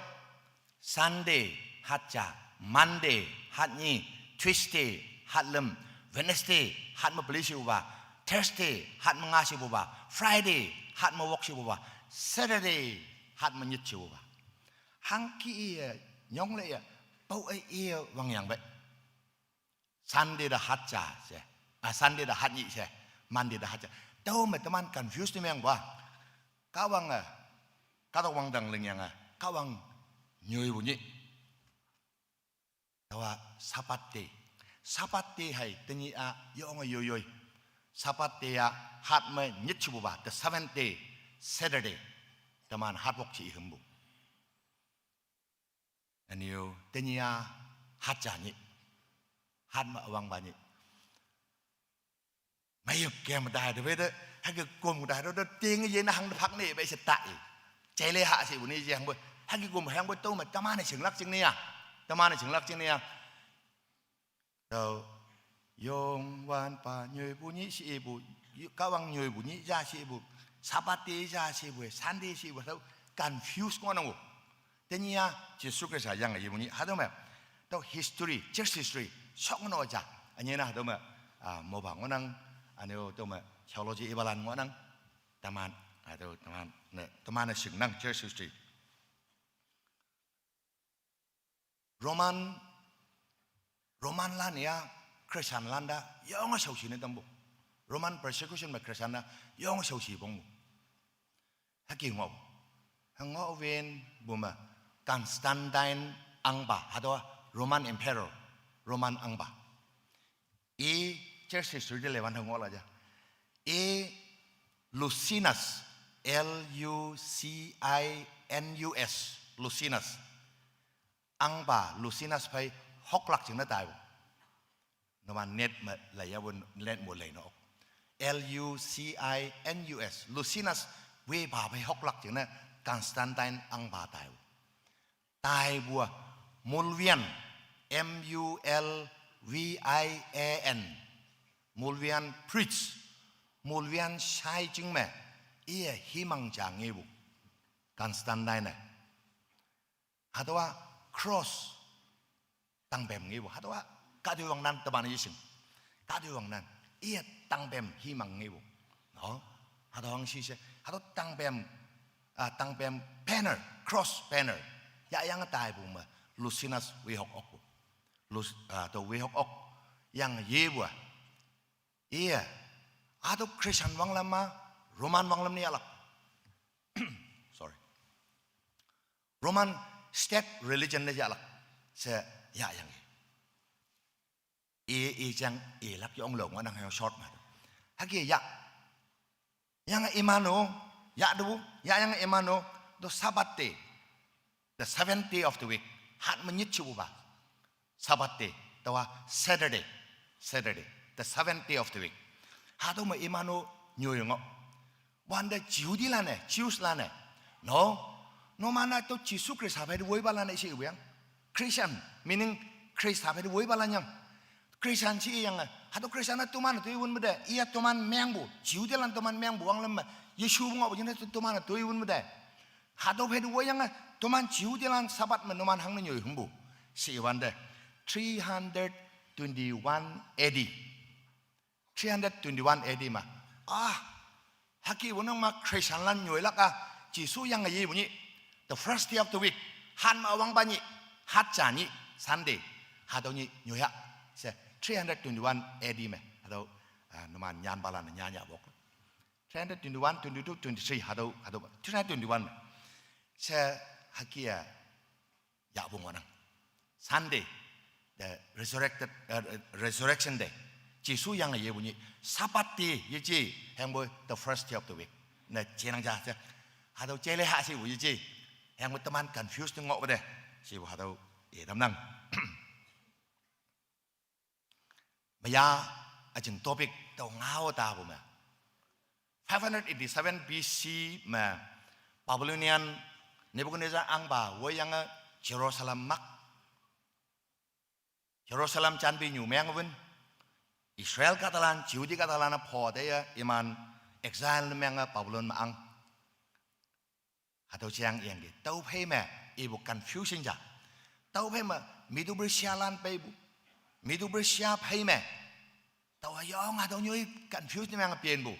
Sunday hat ja. Monday hat nyi. Tuesday hat lem. Wednesday hat ma peli si uba. Thursday hat ma nga si uba. Friday hat ma wok si uba. Saturday hat ma nyit si uba. Hang ki i, eh, nyong le ya. Tüo ei, ei wang yangpei. Sunday te hat ja she. Ah, Sunday te hat nyih she. Monday te hat ja. Tüome teman confuse ne mengpa. Kahwange, kahtok wangdang lingyange, Kahwang nyoipu nyih. Taowa Sabbath day. Sabbath day hei tenyih-a yonge yoiyoi. Sabbath day-a hat me nyit shepupa, the seventh day, Saturday. Teman hat wok she ihümpu. Ünyu tenyih-a hat ja nyih. Hat me üwangpa nyih. Meyüp kem tai te pei te, hüke kom tai te, te ting yene hang te phak ne pei she tai. Jeile ha shepu ne je hangpoi, hüke kom hangpoi tüome teman-e shinglak jingne ya. Teman-e shinglak jingne ya. Tüo, Youngwanpa nyoipu nyih she ipu, Kahwang nyoipu nyih ja she ipu, Sabbath day ja shepu, Sunday she ipu, tüo confuse ngohnangpu. Tenyih-a Jesu Khrista yange yepu nyih, hatüo me, tüo history, church history, shok ngoh ja. Ünyei ne hatüo me, ah, mopa ngohnang, ünyu tüome theology ipalan ngohnang, teman, hatüo teman-e, teman-e shingnang church history. Roman, Romanlan-e-a Christianlan te yonge shaoshi ne tampu. Roman persecution me Christian te yonge shaoshi pongpu. Hüke ngoh. Ngoh winpu me Constantine ahngpa, hatüowa Roman emperor, Roman ahngpa. I church history te leiwante ngohlak ja. I Lucinus, L U C I N U S, Lucinus. Ahngpa Lucinus phei hoklak jingne taipu. Numan net me leiyapu, net mo leine ok. L U C I N U S, Lucinus wepa phei hoklak jingne Constantine ahngpa taipu. Taipu-a Mulvian, M U L V I A N, Mulvian priest, Mulvian shai jing me, iye himang ja ngepu, Constantine-e. Hatüowa cross tangpem ngepu, hatüowa kahtüiwangnan teman yeshing. Kahtüiwangnan, iye tangpem himang ngepu. No? Hatüo hangshi she, hatüo tangpem, ah, tangpem banner, cross banner. Yahyange taipu me, Lucinus wehok okpu. Lus-, ah, tüo wehok ok. Yange yepu-a. Iye, hatüo Christian wanglam ma, Roman wanglam ne yahlak. Sorry. Roman state religion ne yahlak she yahyangki. I, i jang, ilak yonglak ngohnang hüyange short me. Hüke yah. Yange iman-o, yahte, yahyange iman-o, tüo Sabbath day, the seventh day of the week, hat me nyit shepupa. Sabbath day, taowa Saturday, Saturday, the seventh day of the week. Hatüo me iman-o nyoi ngoh. Wante Jehudilan-e, Jewslan-e, no, numan-a tüo Jesu Khrista phei te woipalan-e she ipu yang. Christian, meaning Khrista phei te woipalan yang. Christian she iyange, hatüo Christian-a toman-e toi wünpu te, iya toman mengpu, Jehudilan toman mengpu wanglam me, Jesu ngohpu jingne toman-e toi wünpu te. Hatüo phei te woiyange, toman Jehudilan Sabbath me numan hangne nyoi hümpu. She iwante, three hundred twenty-one A D. Three hundred twenty-one A D me. Ah, hüke wünang me Christianlan nyoilak-a, Jesu yange yepu nyih, the first day of the week, hat me üwangpa nyih, hat ja nyih, Sunday, hatüo nyih nyoi ha. She three hundred twenty-one A D me, hatüo, ah, numan nyanpalan nyan yahpok. Three hundred twenty-one, twenty-two, twenty-three, hatüo, hatüo, three hundred twenty-one me. She hüke-a yahpu ngohnang. Sunday, the resurrected, uh, resurrection day. Jesu yange yepu nyih, Sabbath day yeje, hüyangpoi the first day of the week. Ne jenang ja she. Hatüo jeile ha shepu yeje. Hüyangpoi teman confuse ne ngohpu te. Shepu hatüo ye tamnang. Meya üjing topic tüo ngao tapu me. Five hundred eighty-seven B C me Babylonian Nebuchadnezzar ahngpa woiyange Jerusalem mak. Jerusalem janpi nyu meng wün. Israel kahtalan, Jehudi kahtalan-a pho teiye iman exile ne menge Babylon me ang. Hatüo jang yangki. Tüophei me ipu confusion ja. Tüophei me Medo-Persialan peipu. Medo-Persia phei me, taowa yong hatüo nyoi confuse ne menge penpu.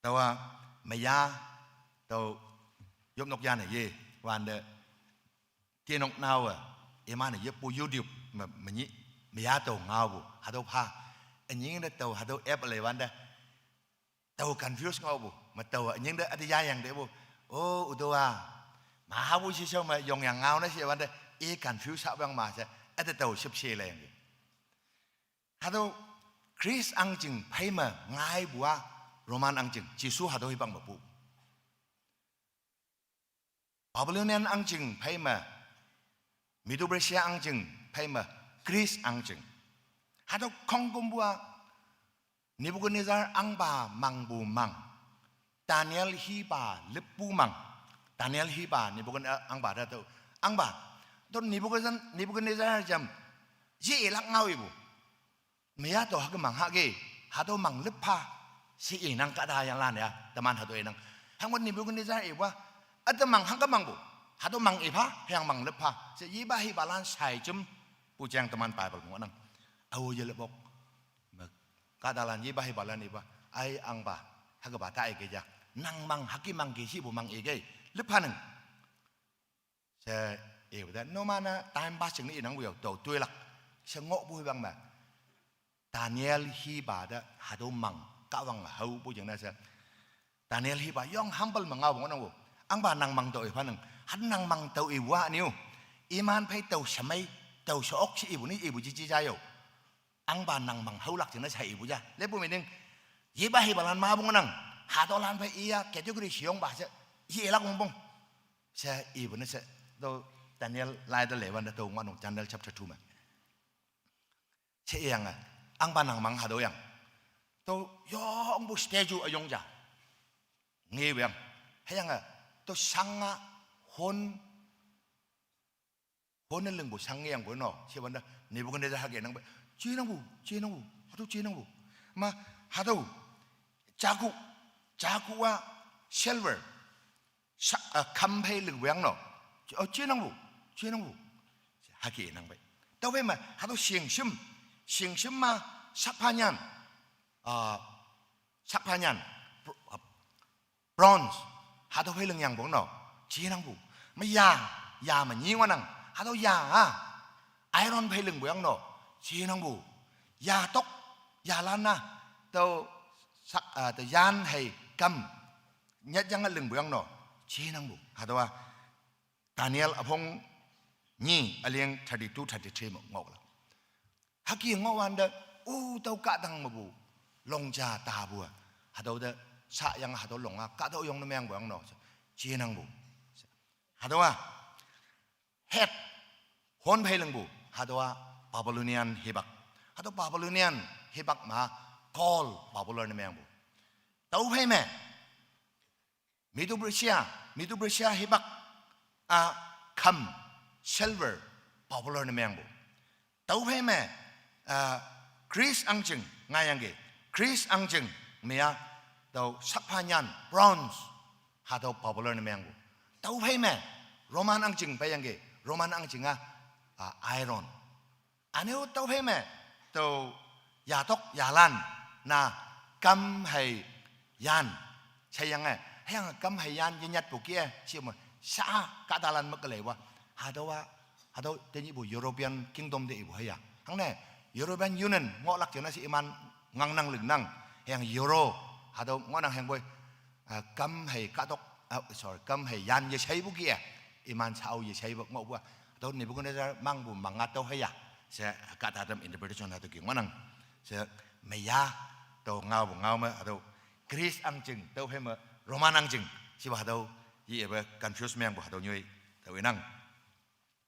Taowa meya, tüo yopnok yane ye, wante, tienok naowe, Iman-e yeppu YouTube me, menyih, meya tao ngaopu, hatüo pha. Ünying te tao hatüo app leiwante, tao confuse ngaopu, me tao ünying te üte yayang tepu. O, ütüo-a. Mahapu shishao me yongyang ngao ne she wante, i confuse hapang ma she, üte tao shüpshe leyangki. Hatüo Greece ahngching phei me ngaipu-a Roman ahngching, Jesu hatüo hipak mepu. Babylonian ahngching phei me, Medo-Persia ahngching phei me, Greece ahngching. Hatüo khongkümpu-a, Nebuchadnezzar ahngpa mangpu mang. Daniel hipa lüppu mang. Daniel hipa Nebuchadnezzar ahngpa te tüo. Ahngpa. Tüo Nebuchadnezzar, Nebuchadnezzar jam. Ye ilak ngao ipu. Meya tüo hüke mang hahke, hatüo mang lüp pha, she inang kahta yalan ya, teman hatüo inang. Hangwan Nebuchadnezzar ipu-a, üte mang hüke mangpu, hatüo mang ipha, hüyange mang lüp pha, she yepa hipalan shai jempu jang teman Bible me ngohnang. Ao yelüpok. Me kahtalan yepa hipalan ipu-a, ai ahngpa, hükepa ta ike ja. Nang mang hüke mangke shipu mang ike, lüp phanang. She, ipu te, numan-a time pass jingne inangpu yao, tao toilak. She ngohpu hibang me. Daniel hipa te, hatüo mang, kahwang haopu jingne she. Daniel hipa, yong humble me ngaopu ngohnangpu. Ahngpa nang mang tao iphanang, hat nang mang tao ipu-a nyu. Iman phei tao shemei, tao she-ok she ipu ni ipu jiji ja yo. Ahngpa nang mang haolak jingne she ipu ja. Lepu meaning, yepa hipalan mapu ngohnang. Hatüolan phei iya category sheyongpa she, ye ilak wongpong. She ipu ne she, tüo Daniel lai te leiwante tüo ngohnang Daniel chapter two me. She iyange, ahngpa nang mang hatüo yang. Tüo yongpu statue üyong ja. Ngewe yang. Hüyange, tüo shang-a hon, hon ne lingpu shang ngeyangpu no. She wante, Nebuchadnezzar hüke nangpe, jenangpu, jenangpu, hatüo jenangpu. Ma, hatüo, jaku, jaku-a silver, sha-, ah, kham phei lingpu yang no. O, jenangpu, jenangpu. Hüke nangpe. Tüophei me, hatüo shingshim, shingshim ma, shakpha nyan, ah, shakpha nyan, br-, ah, bronze, hatüo phei lingyangpu no, jenangpu. Me ya, ya me nyi ngohnang, hatüo ya, ah, iron phei lingpu yang no, jenangpu. Ya tok, yalan-a, tüo sak, ah, tüo yan hei kam, nyatyange lingpu yang no, jenangpu. Hatüowa, Daniel üpong nyi üleng thirty-two, thirty-three me ngohlak. Hüke ngohwante, o tüo kahtang mepu, long ja tapu-a. Hatüo te, shayange hatüo long-a, kahtüo yong ne mengpu yang no, jenangpu. Hatüowa, head, hon phei lingpu, hatüowa, Babylonian hipak. Hatüo Babylonian hipak ma, gold, Babylon ne mengpu. Tüophei me, Medo-Persia, Medo-Persia hipak, a, kham, silver, Babylon ne mengpu. Tüophei me, a, Greece ahngching, ngaiyangki, Greece ahngching, meya, tüo shakpha nyan, bronze, hatüo Babylon ne mengpu. Tüophei me, Roman ahngching peiyangki, Roman ahngching-a, a, iron. Üne-o tüophei me, tüo yatok yalan, na kam hei yan. Sheyange, hüyange kam hei yan yenyatpu kih-e, shi me, sha kahtalan me ke leiwa. Hatüowa, hatüo tenyihpu European Kingdom te ipu hüya. Hangne, European Union ngohlak jingne she iman ngangnang lingnang, hüyange Euro, hatüo ngohnang hüyangpoi, ah, kam hei kahtok, ah, sorry, kam hei yan yesheipu kih-e, iman shao yesheipu ngohpu-a. Hatüo Nebuchadnezzar mangpu mang-a tüo hüya. She kahta tam interpretation hatüo ki ngohnang. She meya tüo ngaopu ngao me hatüo Greece ahngching, tüophei me Roman ahngching. Shipa hatüo, yepe confuse mengpu hatüo nyoi, tüo inang.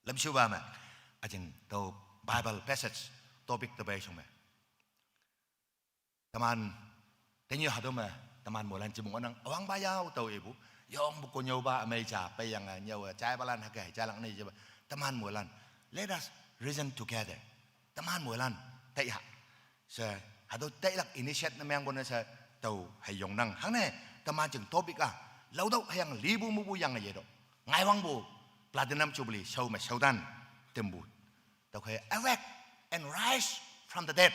Lamshupa me, üjing tüo Bible passage topic te pei shong me. Teman, tenyih hatüo me, teman moilan jemong ngohnang, üwangpa yao tüo ipu, yongpu konnyüopa ümei ja, peiyange nyüowe, jaipalan hüke, jailak ne jepa, teman moilan. Let us reason together. Teman moilan, taiha. She, hatüo tailak initiate ne mengpu ne she, tao hei yongnang. Hangne, teman jing topic-a, laotüoh hüyange lipu mupu yange yetüoh. Ngaiwangpu, platinum jubilee, shao me shaotan, tempu. Tüokhei, awake and rise from the dead.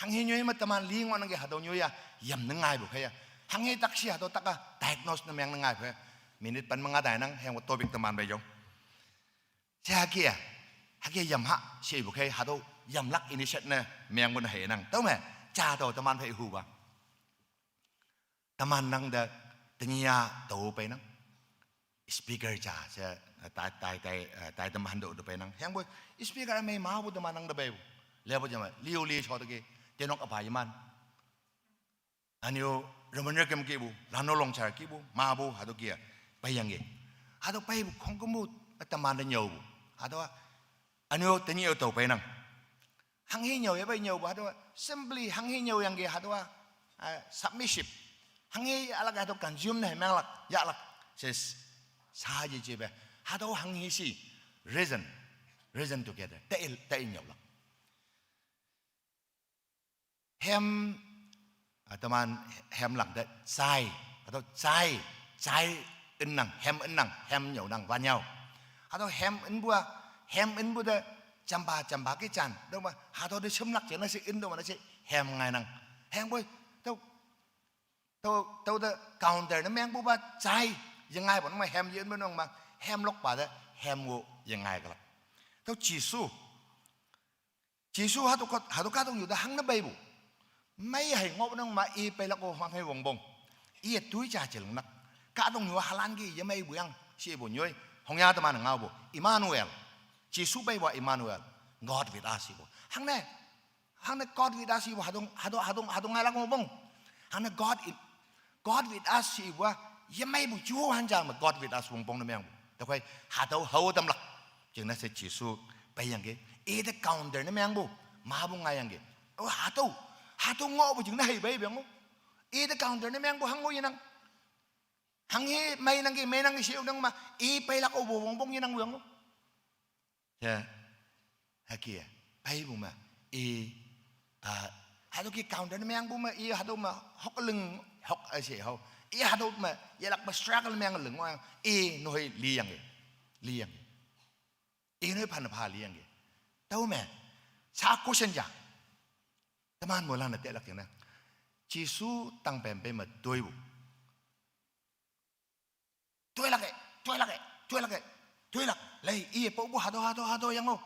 Hanghe nyoi me teman li ngohnangki hatüo nyoi-a, yam ne ngaipu khei-a. Hanghe tak shi hatüo tak-a, diagnose ne meng ne ngaipu. Minute pen me nga tainang, hüyangpu topic teman pei yong. She hüke-a, Hüke yamha, shepu khei, hatüo yamlak initiate ne, mengpu ne hei nang. Tüome, ja tao teman phei huba. Teman nang te, tenyih-a tao peinang. Speaker ja she, eh, tai, tai, tai, eh, tai teman tao te peinang. Hüyangpoi, speaker mei mapu teman nang te peipu. Lepu jame, liu li sho te ke, tenok apa iman. Ünyu, Reverend Kem kipu, Lano Longchar kipu, mapu, hatüo kia, peiyangki. Hatüo peipu khongkümpu, teman te nyüopu. Hatüowa, ünyu, tenyih-o tao peinang. Hanghe nyüo, yahpei nyüopu, hatüowa, simply hanghe nyüoyangki, hatüowa, eh, submissive. Hanghe yahlak, hatüo consume ne, menglak, yahlak, she, sa yejepe. Hatüo hanghe shi, reason, reason together, te, te nyüolak. Hem, ah, teman hemlang te, jai, hatüo jai, jai ennang, hem ennang, hem nyüonang, wanyüo. Hatüo hem enpu-a, hem enpu te, jampa, jampa ke jan, tüoma, hatüo te shemlak jingne she en tüoma ne she, hem ngainang. Hüyangpoi, tüo, tüo, tüo te counter ne mengpupa jai, yengaipu nang ma hem yenpu nang ma, hemlokpa te, hem-o yengai kelak. Tüo Jesu, Jesu hatüo ka, hatüo kahtoknyu te hangne peipu. Mei hei ngohnang ma i peilak-o hanghe wongpong. Iye toi ja jelinglak. Kahtoknyu halan ke yemeipu yang shepu nyoi. Hongya teman ngaopu. Emmanuel. Jesu peipu-a Emmanuel. God with us ipu. Hangne, hangne God with us ipu hatüo, hatüo, hatüo, hatüo ngailak wongpong. Hangne God in, God with us ipu-a, yemeipu juhan ja me God with us wongpong ne mengpu. Tüokhei, hatüo hao tamlak. Jingne she Jesu peiyangki. Ite counter ne mengpu, mapu ngaiyangki. O hatüo, hatüo ngohpu jingne hei peipu yang-o. Ite counter ne mengpu hango yenang. Hanghe meinangki, meinangki she-o nang ma, i peilak-o pu wongpong yenangpu yang-o. Ya, hüke, peipu me, i, ah, hatüo ke counter ne mengpu me, i hatüo me, hok ling, hok, eh, she hao. I hatüo me, yelak me struggle meng ling, ngohyang, i nehoi liyangki, liyangki. I nehoi phanne pha liyangki. Tüome, sa question ja. Teman moilan-e telak jingne. Jesu tangpem pei me toipu. Toilak-e, toilak-e, toilak-e, toilak. Lei, iye paopu hatüo, hatüo, hatüo yang-o.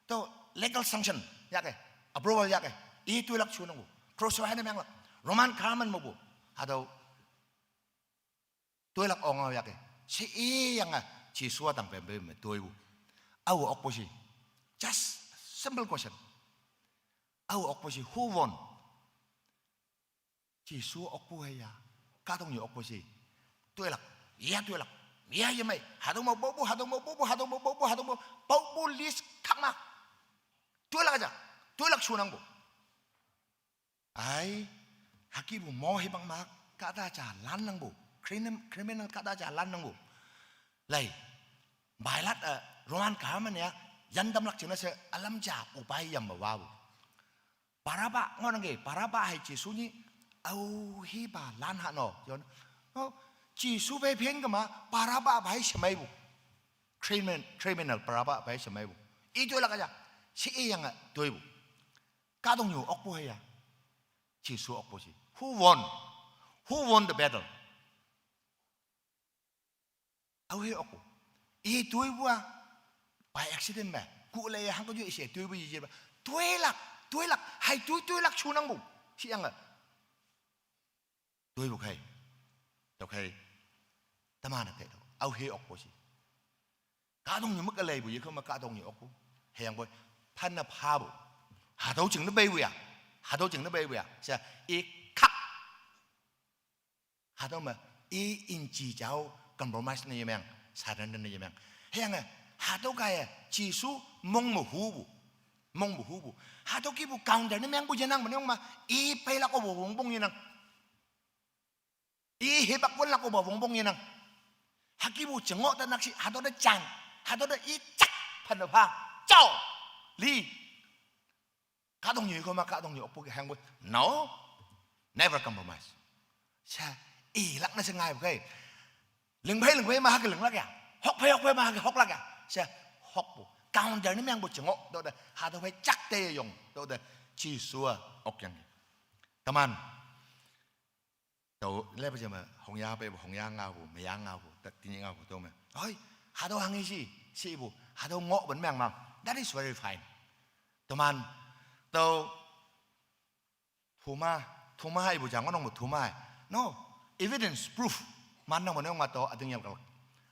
Tüo legal sanction yahke, approval yahke. I toilak shunangpu. Crucify ne menglak. Roman government mepu. Hatüo toilak ongao yahke. She iyange Jesu-a tangpem pei me toipu. Ao okpu shi. Just simple question. Ao okpu shi, who won? Jesu okpu hei ya, kahtoknyu okpu shi. Toilak, ya toilak, ya yemei. Hatüo me paopu, hatüo me paopu, hatüo me paopu, hatüo me paopu list kak ma. Toilak ja, toilak shunangpu. Ai, hükepu mo hipak ma kahta ja lannangpu. Crimin-, criminal kahta ja lannangpu. Lei, Pilate, eh, Roman government ya, yan tamlak jingne she ülam ja upai yam me wapu. Barabba ngohnangki, Barabba hei Jesu nyi, ao hipa lan ha no, yon. O, Jesu phei phen kema, Barabba phei shemeipu. Crimin-, criminal Barabba phei shemeipu. I toilak ja, she iyange toipu. Kahtoknyu okpu hei ya. Jesu okpu shi. Who won? Who won the battle? Aohe okpu. I toipu-a, by accident me, ku lei hangke jo ishe toipu yejepa. Toilak, toilak, hei toi, toilak shunangpu. Sheyange toipu khei. Tüokhei, teman-e taitüoh. Aohe okpu shi. Kahtoknyu mük-e leipu yekao me kahtoknyu okpu. Hüyangpoi, phanne phapu. Hatüo jingne peipu ya. Hatüo jingne peipu ya. She, i khak. Hatüo me, i inchi jao compromise ne yemeng. Satan ne yemeng. Hüyange, hatüo kaiye, Jesu mong me hupu. Mong me hupu. Hatüo kihpu counter ne mengpu yenang me nyong ma, i peilak-o pu wongpong yenang. I hipak wonlak-o pu wongpong yenang. Hükepu jengoh te nakshih, hatüo te jan, hatüo te i jak phanne pha, jao, li. Kahtoknyu koma kahtoknyu okpu ke hangpu, no, never compromise. She, ilak ne she ngaipu khei. Lingphei lingphei ma hüke linglak ya. Hokphei hokphei ma hüke hoklak ya. She, hokpu. Counter ne mengpu jengoh, tüote, hatüo phei jak te yong, tüote, Jesu-a okyangki. Teman. Tao, lepa jame, hongya peipu, hongya ngaopu, meya ngaopu, ta, tenyih ngaopu, tüome. Hoi, hatüo hanghe shi, shepu, Hatüo ngohpu ne meng mang. That is very fine. Teman, tüo, Thoma, Thoma ipu ja ngohnang mo Thoma. No, evidence, proof. Mannang mo nengma tüo üting yahlak.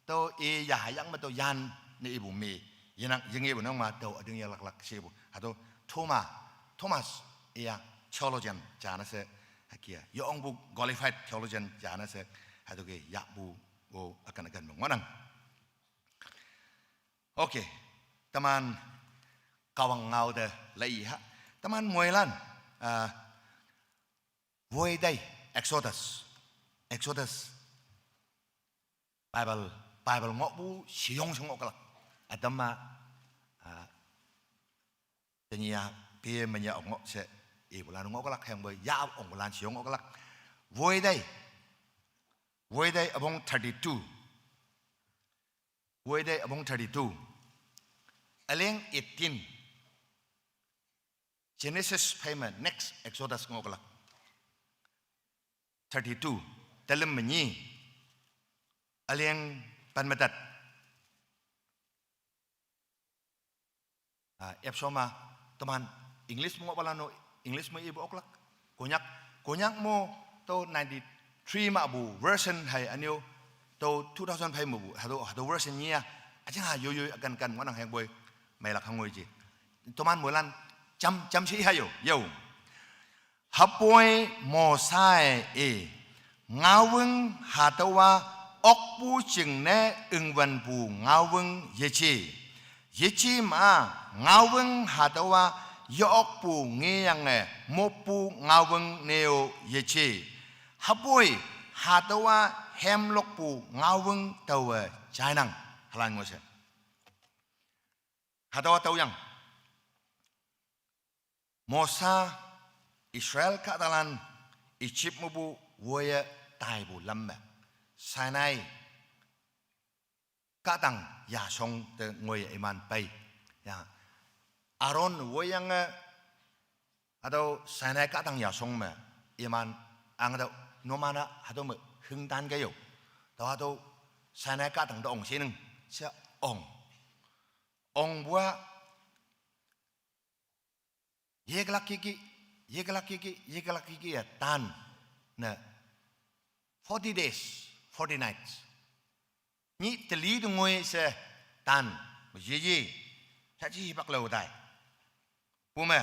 Tüo i ya hayang me tüo yan ne ipu me. Yenang ying ipu nengma tüo üting yahlak shepu. Hatüo Thoma, Thomas, iya theologian jane she, hüke-a. Yongpu qualified theologian jane she, hatüo ke yahpu, o, ükan ükan me ngohnang. Okay, teman Kahwang ngao te lei ha. Teman moilan, ah, woitei Exodus. Exodus. Bible, Bible ngohpu sheyong she ngoh kelak. Ütam-a, ah, tenyih-a, pe menyih-a ngoh she, ipulan ngoh kelak hüyangpoi, ya ongpulan sheyong ngoh kelak. Woitei. Woitei üpong thirty-two. Woitei üpong thirty-two. Üleng eighteen. Genesis phei me next Exodus ngoh kelak. Thirty-two. Talüm me nyi. Üleng pen me tet. Ah, epsho ma, teman English me ngohpalan-o, English me ipu oklak. Konyak, Konyak mo tüo ninety-three mepu version hei ünyu, tüo two thousand phei mepu, hatüo, hatüo version nyi-a, üjing ha yoi yoi ükan kan ngohnang hüyangpoi, meilak hangoi ji. Teman moilan, jam, jam she hayo, yo. Hüpoi Mosa-e, ngaowüng hatüowa okpu jingne üngwünpu ngaowüng yeje. Yeje ma ngaowüng hatüowa ye-okpu ngeyange moppu ngaowüng ne-o yeje. Hüpoi hatüowa hemlokpu ngaowüng taowe jainang. Hülan ngoh she. Hatüowa tüoyang. Mosa, Israel kahtalan, Egypt mepu woiye taipu lam me, Sinai kahtang yashong te ngoiye iman pei. Ya, Aaron woiyange, hatüo Sinai kahtang yashong me, iman, ang hatüo, numan-a hatüo me hingtan ke yo. Tüo hatüo Sinai kahtang te ong shinang, she ong. Ongpu-a, yekelak kiki, yekelak kiki, yekelak kiki-e tan. Ne, forty days, forty nights. Nyih teli te ngoi she tan, yeye, shaji hipak lao tai. Pume,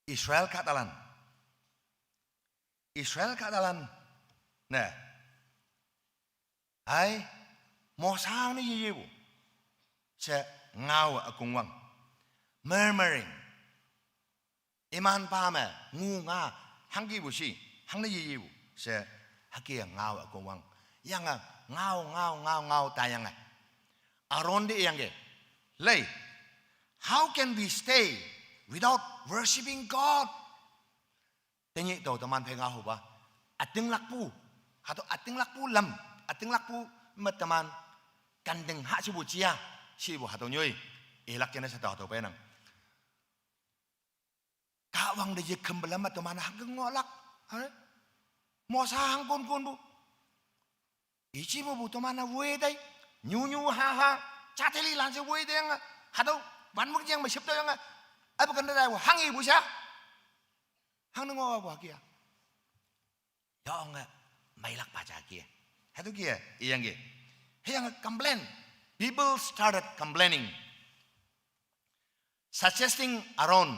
Israel kahtalan. Israel kahtalan. Ne. Ai, Mosa hangne yeyepu. She ngao ükongwang. Murmuring. Iman pa me, ngu nga, hangkipu shi, hangne yeyepu. She hüke ngao ükongwang. Yange ngao, ngao, ngao, ngao tayange, Aaron te iyangki. Lei, how can we stay without worshiping God? Tenyih tao teman phei ngaohupa. Ütinglakpu. Hatüo ütinglakpu lam. Ütinglakpu me teman. Kandeng ha shepu jia. Shepu hatüo nyoi. Ilak jene she tao hatüo peinang. Kahwang te yekhümpe lam me teman hangke ngohlak. Hare? Mosa hangkon konpu. Egypt mepu teman-a woitei, nyu nyu ha ha, jateli lan she woitei yange, hatüo, wanmük jeng me shüptüoh yange, apu kente taipu, hang ipu sha. Hangne ngohpu hüke-a. Yonge, meilak pa ja ke. Hatüo ke, iyangki. Hüyange complain. People started complaining, suggesting Aaron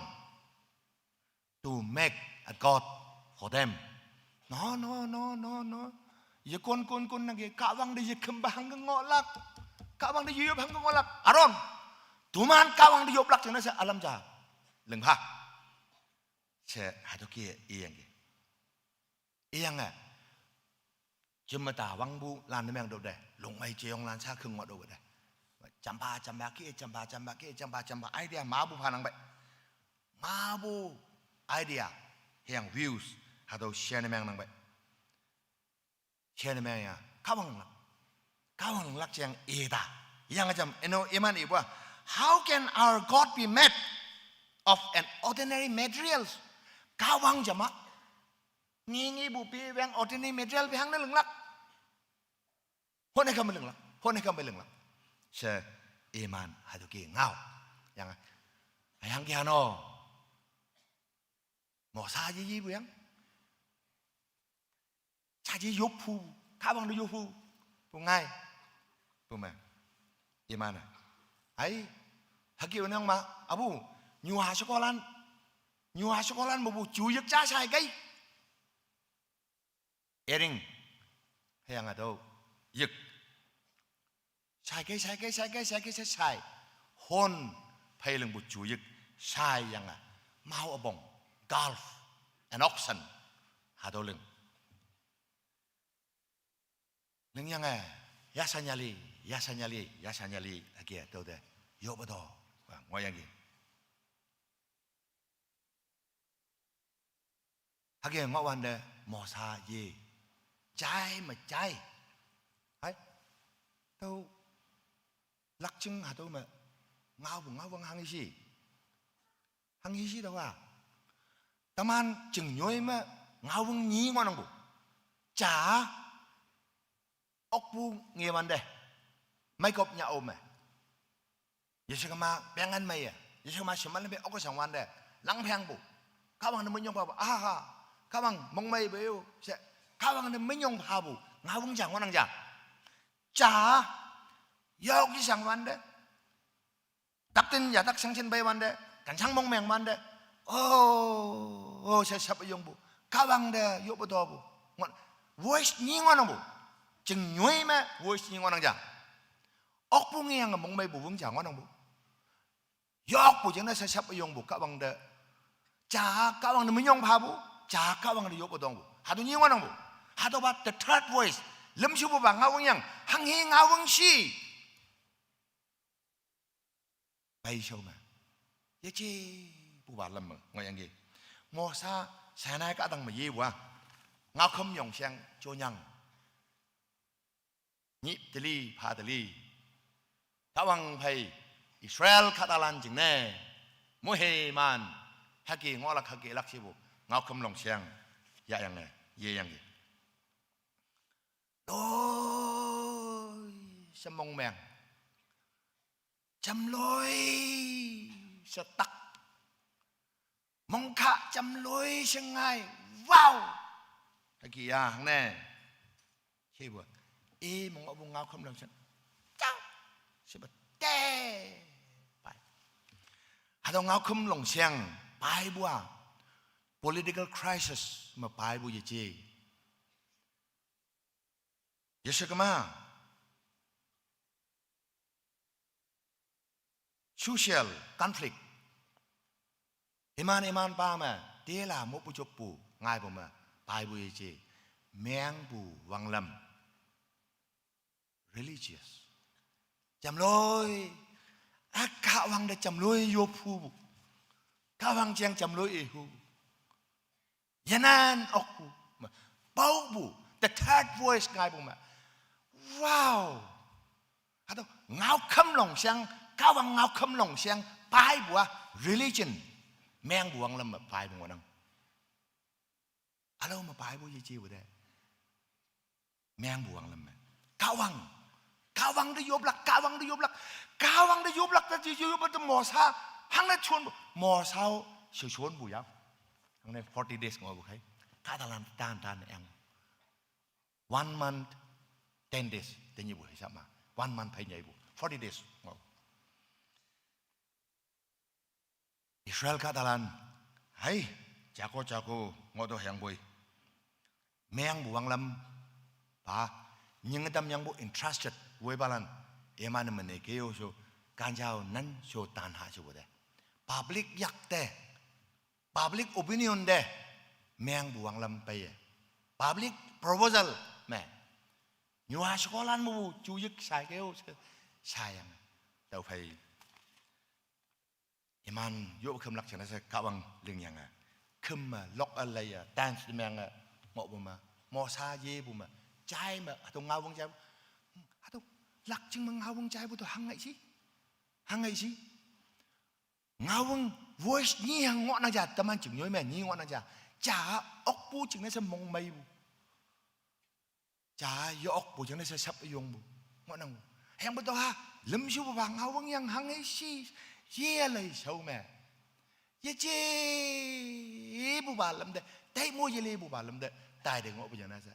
to make a god for them. No, no, no, no, no. Yekon kon kon nangke, Kahwang te yekhümpa hangke ngohlak. Kahwang te yeyop hangke ngohlak. Aaron, toman Kahwang te yoplak jingne she ülam ja lingpha. She hatüo ke iyangki. Iyange, jemme ta wangpu lan ne meng tüo te, longmei jeyong lan sha kheng ngoh tüo te. Jampha, jampha ke, jampha, jampha ke, jampha, jampha idea mapu phanang pei. Mapu idea, hüyange views, hatüo share ne mengnang pei. Share ne mengya, Kahwang linglak. Kahwang linglak jeng ita. Yange jam, eno iman ipu-a, how can our God be made of an ordinary materials? Kahwang jama. Ngi ngipu pe weng ordinary material pe hangne linglak. Hone kham leng lak. Hone kham leng lak. She iman hadu ki ngao. Yang, ayang ki ano. Mosa ye ye bu yang. Cha ye yop pu. Ka bang du yop pu. Bu ngai. Bu ma. Iman a. Ai. Hagi nang ma. Abu. Nyu ha sekolan. Nyu ha sekolan bu bu. Ju yek cha sai kai. Ering. Hayang ado. Yek. Sai kai, sai kai, sai kai, sai kai, sai, sai. Hon phai leng bu ju yek. Sai yang a. Mau abong. Golf. And auction. Hado leng. Leng yang a. Ya sa nyali, ya sa nyali, ya sa nyali. Agi a do de. Yo ba do. Wa, ngo yang gi. Hage ngo wan de mosa ye. Jai ma jai. Hai. Tau lak ching ha tau ma. Ngau bu ngau wang hang isi. Hang isi tau a. Taman ching nyoi ma ngau wang nyi ngo nang bu. Cha. Ok bu nge wan de. Mai kop nya om e. Yesu kama pengan mai ya. Yesu kama semal be ok sang wan de. Lang peng bu. Kawang ne menyong pa bu. Aha. Kawang mong mai bu yo. Se. Kawang ne menyong pa bu. Ngawang jang wanang jang. Cha. Yok ji sang wan de. Dap tin ya tak sang chen bai wan de. Kan sang mong meng wan de. Oh, oh, se sap yong bu. Kawang de yo bu do bu. Ngon. Voice ni ngon bu. Ching nyoi me voice ni ngon jang. Ok bu nge yang mong mai bu wang jang ngon bu. Yok bu jeng na sa sap yong bu ka bang de. Cha ka bang de menyong pha bu. Cha ka bang de yok bu dong bu. Hadu nyi ngon bu. Hadu ba the third voice. Lem shu bu ba ngawang yang. Hang hi ngawang shi. Bai shau ma. Ye chi bu ba lam ma. Ngo yang gi. Mosa Sinai ka dang ma ye wa. Ngau kham yong siang cho nyang. Nyi teli, pha teli. Tawang phai Israel khatalan jing ne. Muhe man. Haki ngolak haki lak sibu. Ngau kham long siang. Ya yang ne. Ye yang ye. Loi. Semong meng. Cham loi. Setak. Mong kha cham loi shangai. Wow. Haki ya hang ne. Che bu. E mong abu ngau kham long shan. Chao. Siba te. Pai. Hado ngau kham long siang. Pai bu a. Political crisis ma pai bu ye che. Yesu kama. Social conflict. Iman iman pa ma tela mo pu chop pu ngai pu ma pai bu ye che meng bu wang lam. Religious. Cham loi. Aka wang de cham loi yo phu bu. Ka wang cheng cham loi e hu. Yanan ok bu. Ma, pau bu. The third voice ngai bu ma. Wow. Hado ngau kham long siang, ka wang ngau kham long siang, pai bu a religion. Meng bu wang lam ma pai bu ngonang. Alo ma pai bu ye chi bu de. Meng bu wang lam ma. Ka wang. Ka wang de yoblak, ka wang de yoblak. Ka wang de yoblak, ka chi yoblak de mosa. Hang na chon bu. Mosa o, shu chon bu ya. Hang ne forty days ngo bu khai. Ka ta lan tan tan yang. One month, ten days. Te nyi bu hisap ma. One month phai nyi bu. Forty days ngo. Israel khatalan, hai, jako jako ngo do hyang bui. Meng bu wang lam, pa, nying tam yang bu entrusted, wei balan, eman mene ke yo so, kanjao nan so tan ha so bu de. Public yak te, public opinion de, meng bu wang lam pai ye. Public proposal me. Nyu ha sekolan mu bu, ju yik sai ke yo se, sai yang. Tau phai. Iman yo kham lak chana se ka bang ling yang a. Kham ma lok a lai a dance de meng a ngo bu ma. Mosa ye bu ma. Jai ma hatu ngau wang jai. Hatu lak ching ma ngau wang jai bu tu hang ngai si. Hang ngai si. Ngau wang voice ni hang ngo na ja taman ching nyoi ma ni ngo na ja. Ja ok bu ching na se mong mai bu. Cha yokpu jingne she shap yongpu ngohnang. Hüyangpoi tüoha lümshupu pa ngaowang yang hanghe shi, yelei shao me, yejepu pa lam te, tai mo yelepu pa lam te, taite ngohpu jingne she,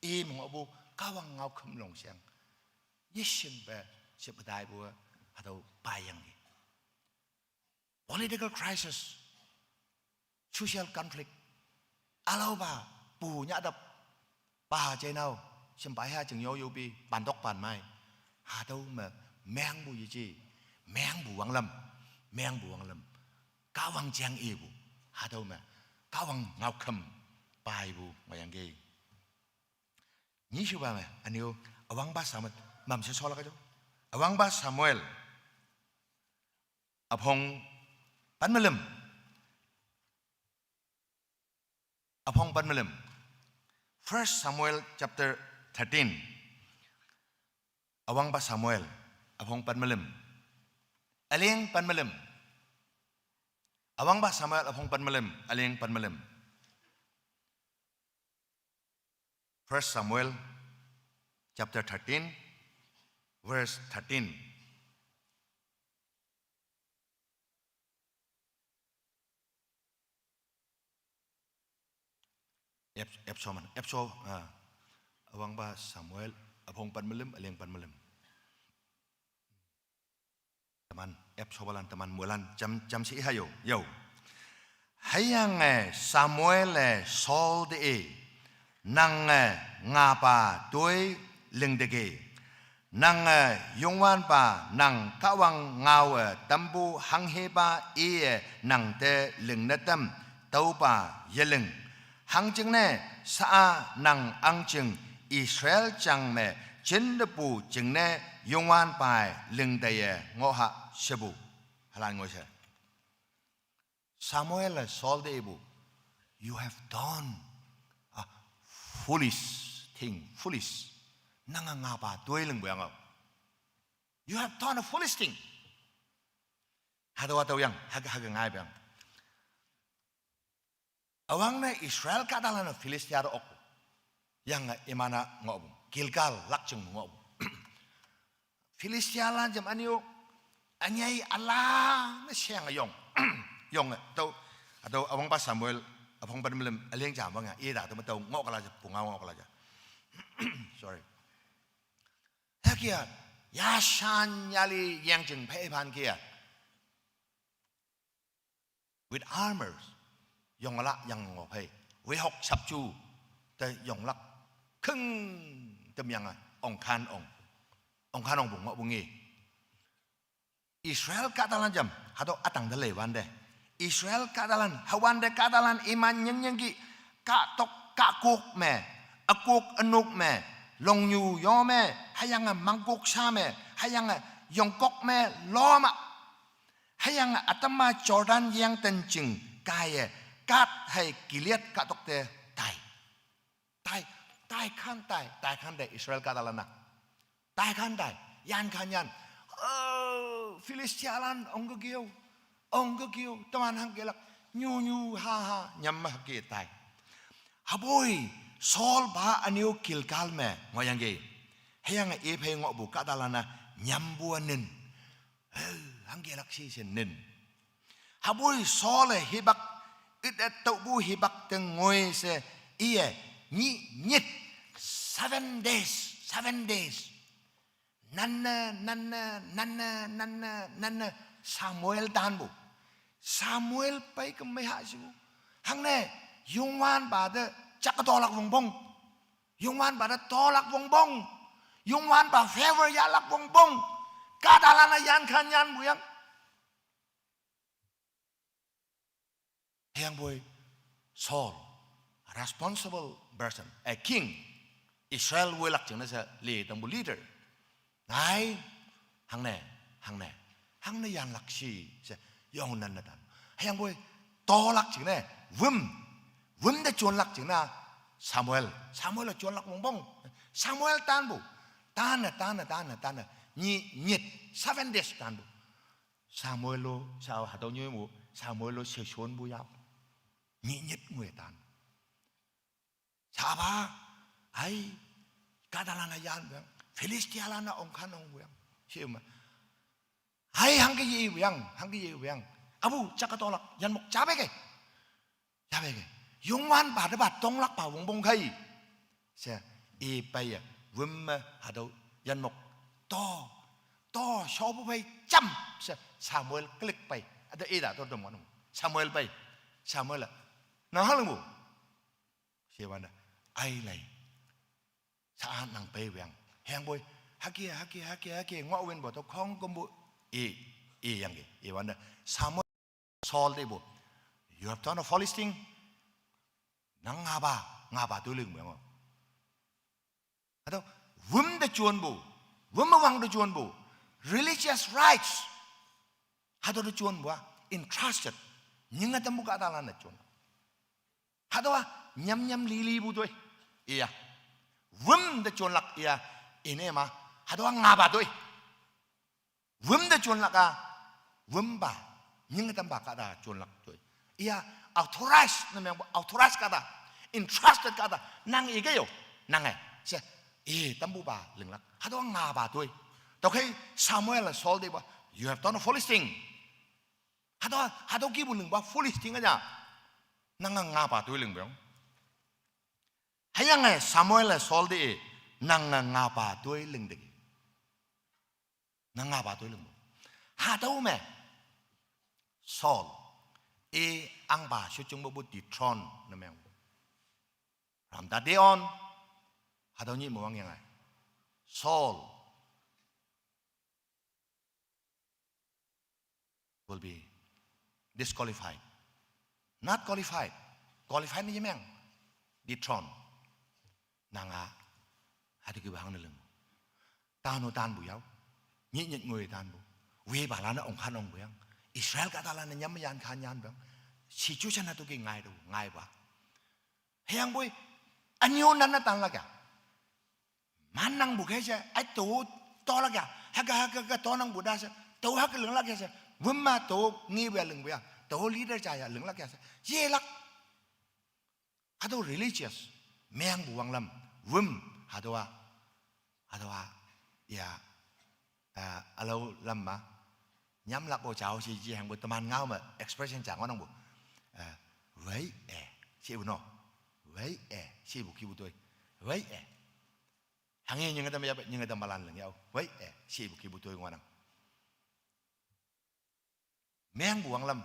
i me ngohpu Kahwang ngaokhüm long sheng, yeshingpe shep taipu, hatüo paiyangki. Political crisis, social conflict, ülaopa pu nyatap, pa jeinao, shimpa ha jing yo yopi, pantok pan mei, hatüo me mengpu yeje, mengpu wanglam, mengpu wanglam, Kahwang jeng ipu, hatüo me Kahwang ngaokhüm paipu ngohyangki. Nyishupa me ünyu, Üwangpa Samuel, mamshe sholak jo. Üwangpa Samuel, üpong pen me lüm, üpong pen me lüm. First Samuel chapter thirteen. Üwangpa Samuel, üpong pen me lüm, üleng pen me lüm. Üwangpa Samuel, üpong pen me lüm, üleng pen me lüm. First Samuel chapter thirteen, verse thirteen. Ep-, epsho man, epsho, ah, Üwangpa Samuel, üpong pen me lüm, üleng pen me lüm. Teman, epshopalan teman moilan, jam, jamshe iha yo, yo. Hüyange Samuel-e Saul te i, nange ngapa toi lingteki. Nange Youngwanpa nang Kahwang ngaowe tampu hanghepa iye nang te lingne tam, tüopa yeling. Hangjingne sha-a nang ahngjing Israel jang me jintepu jingne Youngwanpawe lingteiye ngoh ha shepu. Hülan ngoi she. Samuel-e Saul te ipu, "You have done a foolish thing, foolish." Nange ngapa toi lingpu yang-o. "You have done a foolish thing." Hatüo, hatüo yang, hüke, hüke ngaipu yang. Üwangne Israel kahtalan-e Philistia te okpu. Yange iman-a ngohpu, Gilgal lakjing ngohpu. Philistialan jam ünyu, ünyei üla ne sheyange yong. Yonge, tüo, hatüo Üwangpa Samuel, üpong pen me lüm, üleng ja wang ya, ita tüo me tüo ngoh kala ja, pungao ngoh kala ja. Sorry. Hüke-a, yashan yali yengjing phei phan ke-a, with armors, yonglak yang ngoh phei, wehok shapju te yonglak, kheng tem yange, ongkhan ong, ongkhan ongpu ngohpu ngi. Israel kahtalan jam, hatüo ütang te leiwante, Israel kahtalan, hüwante kahtalan iman nyingnyingki, kahtok kahkok me, ükok ünok me, longnyu yo me, hüyange mangkok sha me, hüyange yongkok me, loma. Hüyange ütam-a Jordan yengten jing kaiye, Gad hei Gilead kahtok te tai. Tai, tai khan tai, tai khan tai Israel kahtalan-a. Tai khan tai, yan khan yan. Oh, Philistialan ongkeo, ongkeo, teman hangkelak, nyu nyu ha ha, nyam me hüke tai. Hüpoi, Saul pa ünyu Gilgal me ngohyangki. Hüyange iphei ngohpu kahtalan-a nyampu nen. He, hangkelak shi she nen. Hüpoi Saul-e hipak, ite tüopu hipak te ngoi she iye, nyih nyit, seven days, seven days. Nanne, nanne, nanne, nanne, nanne, Samuel tanpu. Samuel pei kemei ha shipu. Hangne, Youngwanpa te jak tolak wongpong. Youngwanpa te tolak wongpong. Youngwanpa favor yahlak wongpong. Kahtalan-a yan khan yanpu yang. Hüyangpoi Saul, responsible person, a king, Israel woilak jingne she le tampu leader. Ngai, hangne, hangne, hangne yanlak shi she, yong nanne tan. Hüyangpoi tolak jingne, wüm, wüm te jonlak jingne, Samuel, Samuel-e jonlak wongpong. Samuel tanpu, tanne, tanne, tanne, tanne, nyih nyit, seven days tanpu. Samuel-o, sa hatüo nyoi mu, Samuel-o sheshonpu yap. Nyih nyit ngoi tan. Sapa, ai, Kahtalan-e yan buyang. Philistialan-e ongkhan ong buyang. Shi ma. Hai hangke ye buyang, hangke ye buyang. Apu, chaka tolak, yanmok chape ke. Chape ke. Youngwanpa te pa tonglakpa wongpong khei. She, i peiye, wüm me hatüo yanmok. To, to, shopu phei jam, she, Samuel klik pei. Ata ita to dom wanu. Samuel pei. Samuel la. Nang haling bu. She wanda. Ai lai. Sa nang pei wang. Hüyangpoi, hüke, hüke, hüke, hüke, ngoh winpu to khongkümpu, i, i yangki, i wante. Samuel Saul te ipu. You have done a foolish thing. Nang ngapa, ngapa toi ling wang. Hatüo, wüm te jonpu, wüm me wang te jonpu, religious rights. Hatüo te jonpu a, entrusted. Nyinge tampu kahtalan-e jon. Hatüowa, nyam nyam lilipu toi. Iya. Wüm te jonlak iya. Ine ma. Hatüowa ngapa toi. Wüm te jonlak a. Wümpa. Nying tampa kahta jonlak toi. Iya, authorized ne mengpu, authorized kahta. Entrusted kahta. Nang ike yo. Nange. She. I tampupa linglak. Hatüowa ngapa toi. Tüokhei Samuel Saul te pa. You have done a foolish thing. Hatüo, hatüo kipu lingpa foolish thing aja. Nange ngapa toi lingpu yong. Hüyange Samuel-e Saul te, nange ngapa toi lingteki. Nang ngapa toi lingpu. Hatüo me. Saul. I ahngpa shotjongpu pu dethrone ne meng. From that day on. Hatüo nyih me wangyange. Saul will be disqualified. Not qualified. Qualified ne yemeng. Dethrone. Nanga. Hatüo kipu hangne ling. Tano tanpu yao. Nyit nyit ngoi tanpu. Wepalan-e ongkhan ongpu yang. Israel kahtalan-e nyam yan khan yanpu yang. Situation hatüo ki ngai tu, ngaipa. Hüyangpoi, ünyo nan-e tanlak ya. Mannangpu kei she, ai tao, tolak ya. Hüke, hüke, hüke, tonangpu ta she. Tao hüke linglak ya she. Wüm ma tao ngepu ya lingpu ya. Tao leader ja ya linglak ya she. Yelak. Hatüo religious. Mengpu wanglam. Wüm. Hatüowa. Hatüowa. Ya. Eh, ülao lam ma. Nyamlakpo jao she ji hangpu teman ngao me expression ja ngohnangpu. Eh, wei, eh. Shepu no. Wei, eh. Shepu kipu toi. Wei, eh. Hanghe nyinge tam yahpe, nyinge tampalan ling yao. Wei, eh. Shepu kipu toi ngohnang. Mengpu wanglam,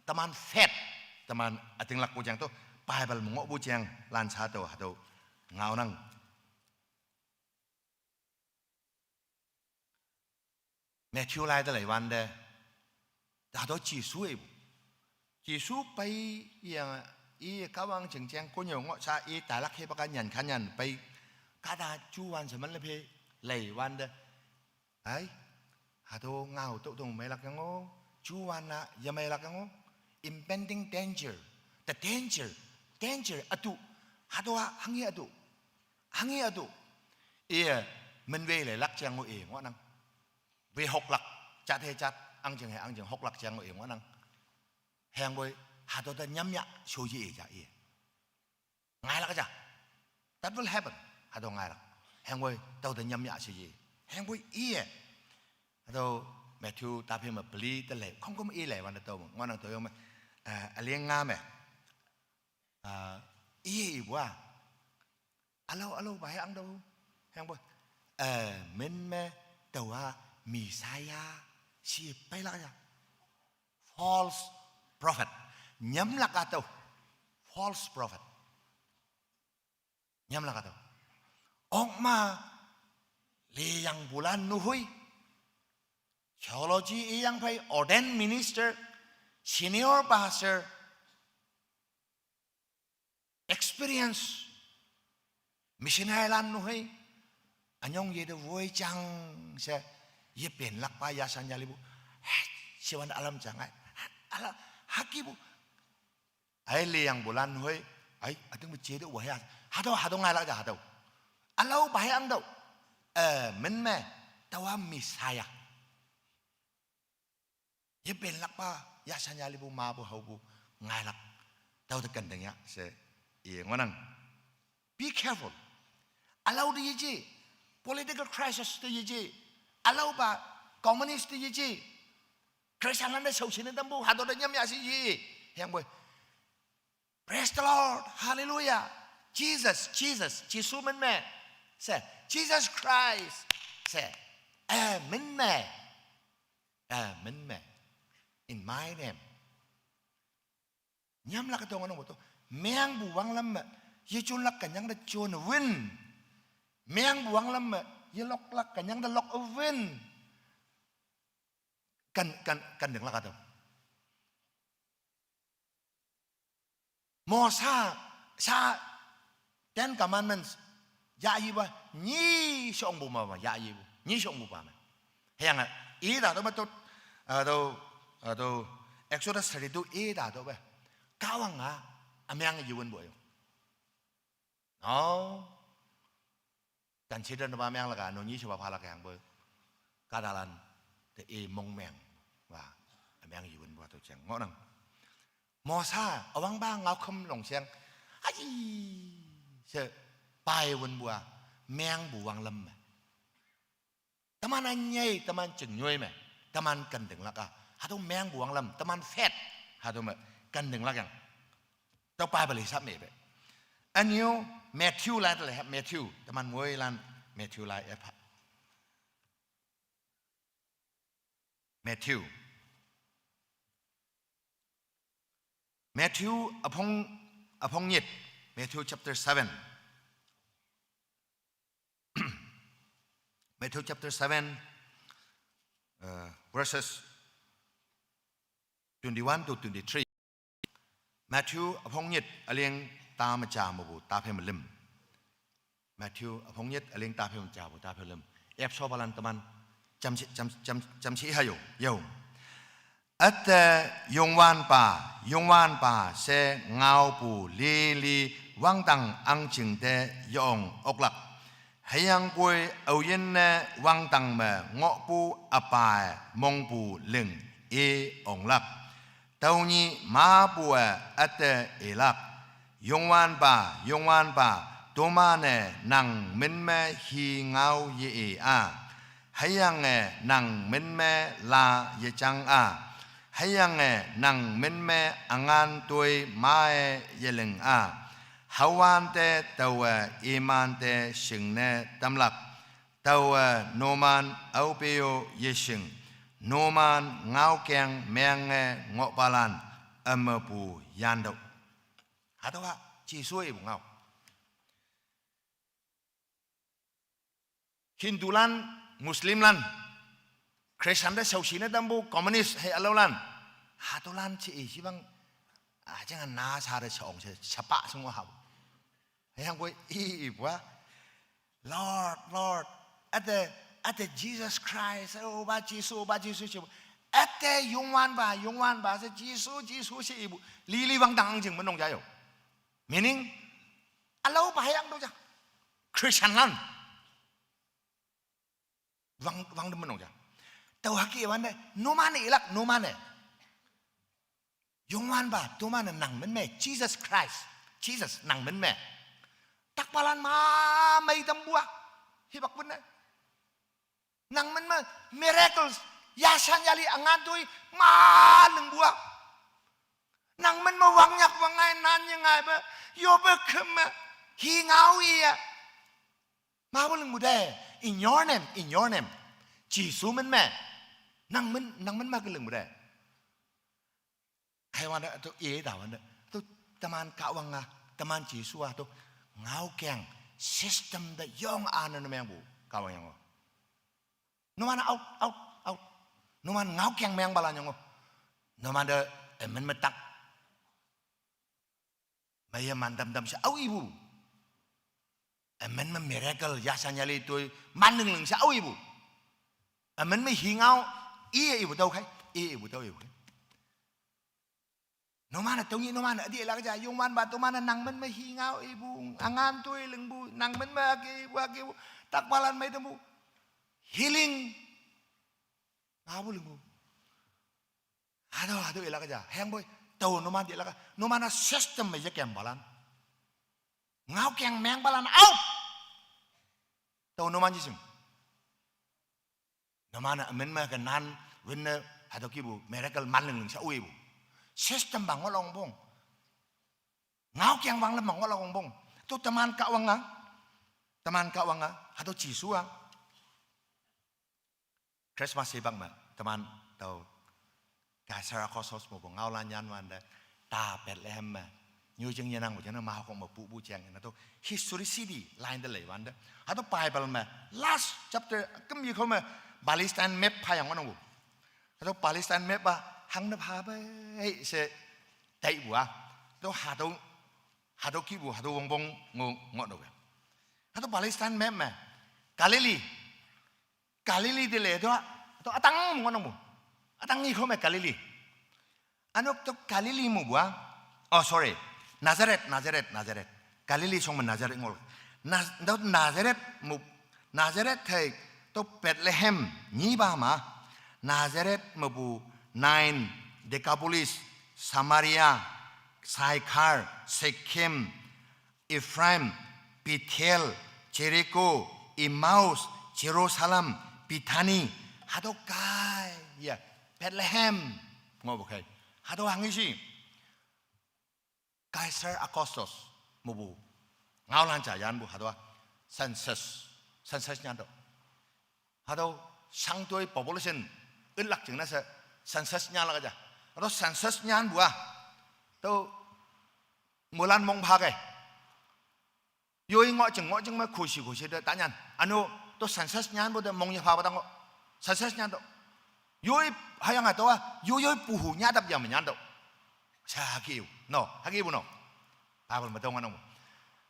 teman faith, teman ütinglakpu jeng to, Bible me ngohpu jeng, lan sha tüo, hatüo, ngaonang. Matthew lai te leiwante, hatüo Jesu ipu. Jesu pei yange, i Kahwang jingjeng konnyüo ngoh sha i tailak hipak a nyan khan nyan pei. Kahta juwan she menle phei leiwante. Ai, hatüo ngao tüotüo meilak yang-o, juwan-a yemeilak yang-o, impending danger, the danger, danger ütu, hatüowa hanghe ütu, hanghe ütu, iye, minwei leilak jeng-o i ngohnang, wei hoklak, jat he jat, ahngjing he ahngjing hoklak jeng-o i ngohnang, hüyangpoi, hatüo te nyamya shoye ja iye. Ngailak ja. That will happen. Hatüo ngailak. Hüyangpoi, tao te nyamya she ye. Hüyangpoi iye. Hatüo Matthew taphei me peli te lei. Khongküm i leiwante tüo me. Ngohnang tüo yong me. Eh, üling nga me. Ah, iye ipu a. Ülao, ülaopa he ang tüo. Hüyangpoi. Eh, min me tao a Messiah. Shi peilak ja. False prophet. Nyamlak hatüo. False prophet. Nyamlak hatüo. Okma liyangpulan nuhoi. Theology iyang phei ordained minister, senior pastor, experience, missionary lan nuhoi, ünyong yete woi jang she, yepenlakpa yashan yalipu, shiwan ülam jangai, üla, hükepu, ai liyangpulan nuhoi, ai, ütingpu jete wa ya, hatüo, hatüo ngailak ja hatüo. Ülaopa he ang tüo, eh, min me, taowa Messiah. Yepenlakpa, yashan yalipu mapu haopu ngailak. Tao te kenting ya she, i ngohnang. Be careful. Alau te yeje. Political crisis te yeje. Alau ba communist te yeje. Christian lan te shaoshi ne tampu, hatüo te nyamya she ye. Hüyangpoi. Praise the Lord. Hallelujah. Jesus, Jesus, Jesu min me. She, Jesus Christ. She, eh, min me. Eh, min me. In my name. Nyamlak tong anong to. Mengpu wanglam me. Ye jonlak kenyang te jon win. Mengpu wanglam me. Ye loklak kenyang te lok win. Kan, kan, kan denglak hatüo. Mosa, sha, Ten Commandments, yahyipa, nyi shongpu me, yahyipu, nyi shongpupa me. Hüyange, ita tüo me to, hatüo, hatüo, Exodus thirty-two ita tüo me. Kahwang-a, ümeng yewünpu yo. Oh. Consider ne pa meng laka, no nyi shepa phalak hüyangpoi. Kahtalan, te i mongmeng, wa, ümeng yewünpu hatüo jeng. Ngohnang. Mosa, üwangpa ngaokhüm longsheng. Ai, she, pai wünpu-a, mengpu wanglam me. Teman ünyei, teman chingnyoi me, teman kentinglak-a. Hatüo mengpu wanglam, teman faith, hatüo me, kentinglak yang. Tüo Bible hisap me pe. Ünyu, Matthew lai te le, Matthew, teman moilan, Matthew lai e pha. Matthew. Matthew üpong, üpong nyit. Matthew chapter seven. Matthew chapter seven, uh, verses twenty-one to twenty-three. Matthew üpong nyit üleng ta me ja mepu ta phei me lüm. Matthew üpong nyit üleng ta phei me ja pu ta phei lüm. Epshopalan teman jamshi, jam, jam, jamshi hayo, yo. Üte Youngwanpa, Youngwanpa she ngaopu lili wangdang ahngjing te yong oklak. Hüyangpoi aoyinne wangdang me ngohpu üpawe mongpu ling i onglak. Tüonyih mapu-e üte ilak. Youngwanpa, Youngwanpa, toman-e nang min me hi ngao ye-i a. Hüyange nang min me la yejang a. Hüyange nang min me üngan toi ma-e yeling a. Hüwante taowe imante shingne tamlak. Taowe numan aope-o yeshing. Numan ngaokeng menge ngohpalan ümepu yantüoh. Hatüowa Jesu ipu ngao. Hindulan, Muslimlan, Christian te shaoshi ne tampu, communist hei ülaolan. Hatüolan she i shipang, ah, jangan na sha te shaong she, shapa shing-o hao. Hüyangpoi ipu-a, Lord, Lord, üte, üte Jesus Christ, opa Jesu, opa Jesu shepu. Üte Youngwanpa, Youngwanpa she Jesu, Jesu she ipu. Lili wangdang ahngjing me nong ja yo. Meaning, ülaopa hüyang tüo ja. Christianlan. Wang, wang te me nong ja. Tao hüke wante, numan-e ilak, numan-e. Youngwanpa, toman-e nang min me, Jesus Christ, Jesus nang min me. Takpalan ma mei tampu-a, hipak pun-e. Nang min me miracles, yashan yali üngan toi ma lingpu-a. Nang min me wangnyak wangngai nan yengai pe, yope küm me, hi ngao iye. Mapu lingpu te, in your name, in your name. Jesu min me. Nang min, nang min me ke lingpu te. Hüwante, to i tawante, to teman Kahwang-a, teman Jesu-a, to ngaokeng system te yong üne ne mengpu, Kahwang yang-o. Numan out, out, out. Numan ngaokeng mengpalan yang-o. Numan te, eh, ümin me tak. Meiye man tamtam she ao ipu. Ümin me miracle, yashan yali toi, man lingling she ao ipu. Ümin me hi ngao, iye ipu tüo khai, iye ipu tüo ipu khai. Numan-e tüonyih numan-e üte lak ja, Youngwanpa toman-e nang min me hi ngao ipu, üngan toi lingpu, nang min me hüke ipu, hüke ipu, takpalan mei tampu. Healing. Ngaopu lingpu. Hatüo, hatüo ilak ja. Hüyangpoi, tao numan te ilak ja. Numan-a system me yekengpalan. Ngaokeng mengpalan out. Tüo numan jijing. Numan-e ümin me kenan, wünne, hatüo kihpu miracle manlingling sha oipu. System pa ngohlak wongpong. Ngaokeng wanglam me ngohlak wongpong. Tüo teman Kahwang-a. Teman Kahwang-a. Hatüo Jesu-a. Christmas hipak me, teman tüo Caesar Augustus mepu ngaolan nyan wante, ta Bethlehem me, nyoijing yenangpu jingne maokong me pupu jeng, na tüo historicity line te leiwante. Hatüo Bible me, last chapter, küm yekao me, Palestine map phayang ngohnangpu. Hatüo Palestine map-a, hangne pha pei she, taipu-a. Tüo hatüo, hatüo kihpu, hatüo wongpong ngo, ngoh nope. Hatüo Palestine map me, Galilee, Galilee te le tüo, tüo ütang ngohnangpu. Ütang yekao me Galilee. Ünok tüo Galilee mepu-a. Oh, sorry. Nazareth, Nazareth, Nazareth. Galilee shong me Nazareth ngol. Naz-, tüo Nazareth me, Nazareth hei tüo Bethlehem nyipa ma. Nazareth mepu Nain, Decapolis, Samaria, Sychar, Shechem, Ephraim, Bethel, Jericho, Emmaus, Jerusalem, Bethany, hatüo kaiye, Bethlehem, ngohpu khei. Hatüo hanghe shi, Caesar Augustus, mepu, ngaolan ja yanpu, hatüo-a, census, census nyan tüoh. Hatüo, shangtoi population, ütlak jingne she, census nyanlak ja. Hatüo census nyanpu-a, tüo, moilan mong phake. Yoi ngoh jing, ngoh jing me khushi, khushi te ta nyan. Üno, tüo census nyanpu te mong yephapu ta ngoh. Census nyan tüoh. Yoi hüyange tüowa, yoi yoi puhu nyatap yang me nyan tüoh. Sha hüke-o. No, hükepu no. Bible me tüo ngohnangpu.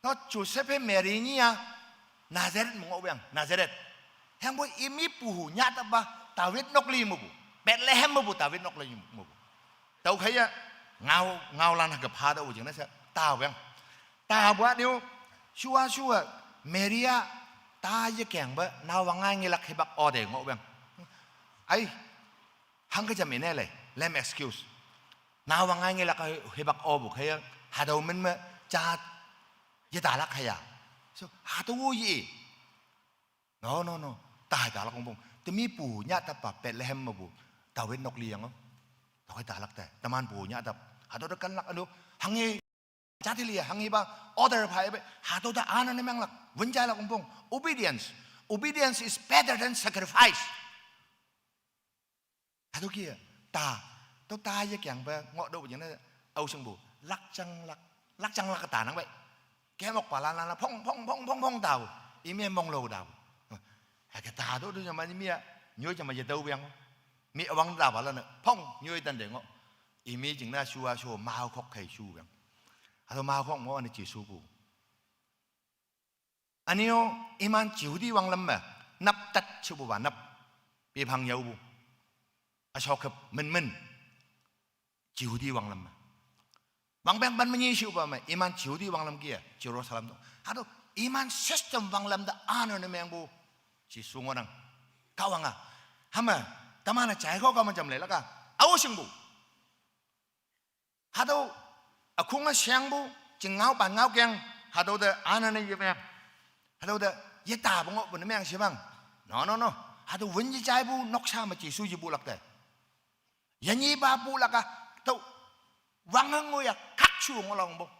Tüo Joseph hei Mary nyi-a Nazareth me ngohpu yang, Nazareth. Hüyangpoi imi puhu nyatapa David nokli mepu. Bethlehem mepu David nokli mepu. Tüokhei-a ngao, ngaolan hüke pha tüoh jingne she tapu yang. Tapu-a nyu, shuwa shuwa, Mary-a, ta yekengpe, naowa ngai ngelak hipak o te ngohpu yang. Ai, hangke jam ine lei, lame excuse. Naowa ngai ngelak hipak opu khei-a, hatüo min me ja yetalak haya. So, hatüo ye. No, no, no. Ta hei talak wongpong. Temi pu nyatapa Bethlehem mepu David nokli yang-o. Tüokhei talak te. Teman pu nyatap. Hatüo te kenlak üno. Hanghe jatiliya, hanghepa order phaipe. Hatüo te üne ne menglak. Wün jailak wongpong. Obedience. Obedience is better than sacrifice. Hatüo kih-a, ta, tüo ta yekengpe ngoh tüoh jingne, ao shingpu, lakjanglak, lakjanglak ta nang pei. Kemokpalan lan la, phong, phong, phong, phong, phong tao, ime monglo tao. Hüke ta tüoh tüo jame mi-a, nyoi jame yetüoh peang. Mi wang tapalan-e, phong, nyoi tante ngoh. Ime jingne shuwa shu, maokhok khei shu peang. Hatüo maokhok mo üne Jesupu. Üne-o, iman Jehudi wanglam me, nap tat shepupa nap, pephang yaopu. Üshokhep min min, Jehudi wanglam me. Wangpeng pen menyi shepupa me, iman Jehudi wanglam kih-a, Jerusalem to. Hatüo, iman system wanglam te üne ne mengpu, Jesu ngohnang. Kahwang-a, hame, teman-e jaikao kame jam leilak-a, ao shingpu. Hatüo, ükhong-e shangpu, jing ngao pan ngaokeng, hatüo te üne ne yemeng. Hatüo te, yetapu ngohpu ne meng shipang. No, no, no. Hatüo wün yejaipu, noksa me Jesu yepulak te. Yenyipa pulak-a, tüo, wanghe ngoiya, khakshu ngohlak wongpong.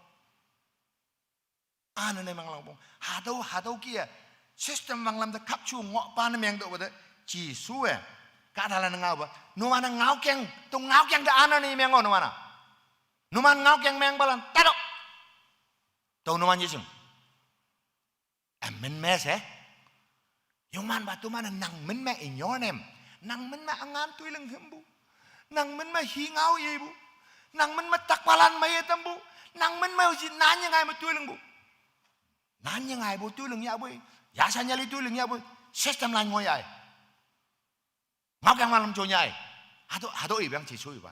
Üne ne menglak wongpong. Hatüo, hatüo kih-a, system wanglam te khakshu ngohpa ne meng tüohpu te, Jesu-e, kahtalan-e ngaopa. Numan-e ngaokeng, tüo ngaokeng te üne ne meng-o numan-a. Numan ngaokeng mengpalan, tatüoh. Tüo numan yejing. Ümin me she. Youngwanpa toman-e nang min me in your name. Nang min me üngan toiling hümpu. Nang min me hi ngao ipu. Nang min me takpalan meiye tampu. Nang min me ji nan yengai me toilingpu. Nan yengaipu toiling yahpoi. Yashan yali toiling yahpoi. System lan ngoi ai. Ngaokeng malam jo nyai. Hatüo, hatüo ipeang Jesu ipa.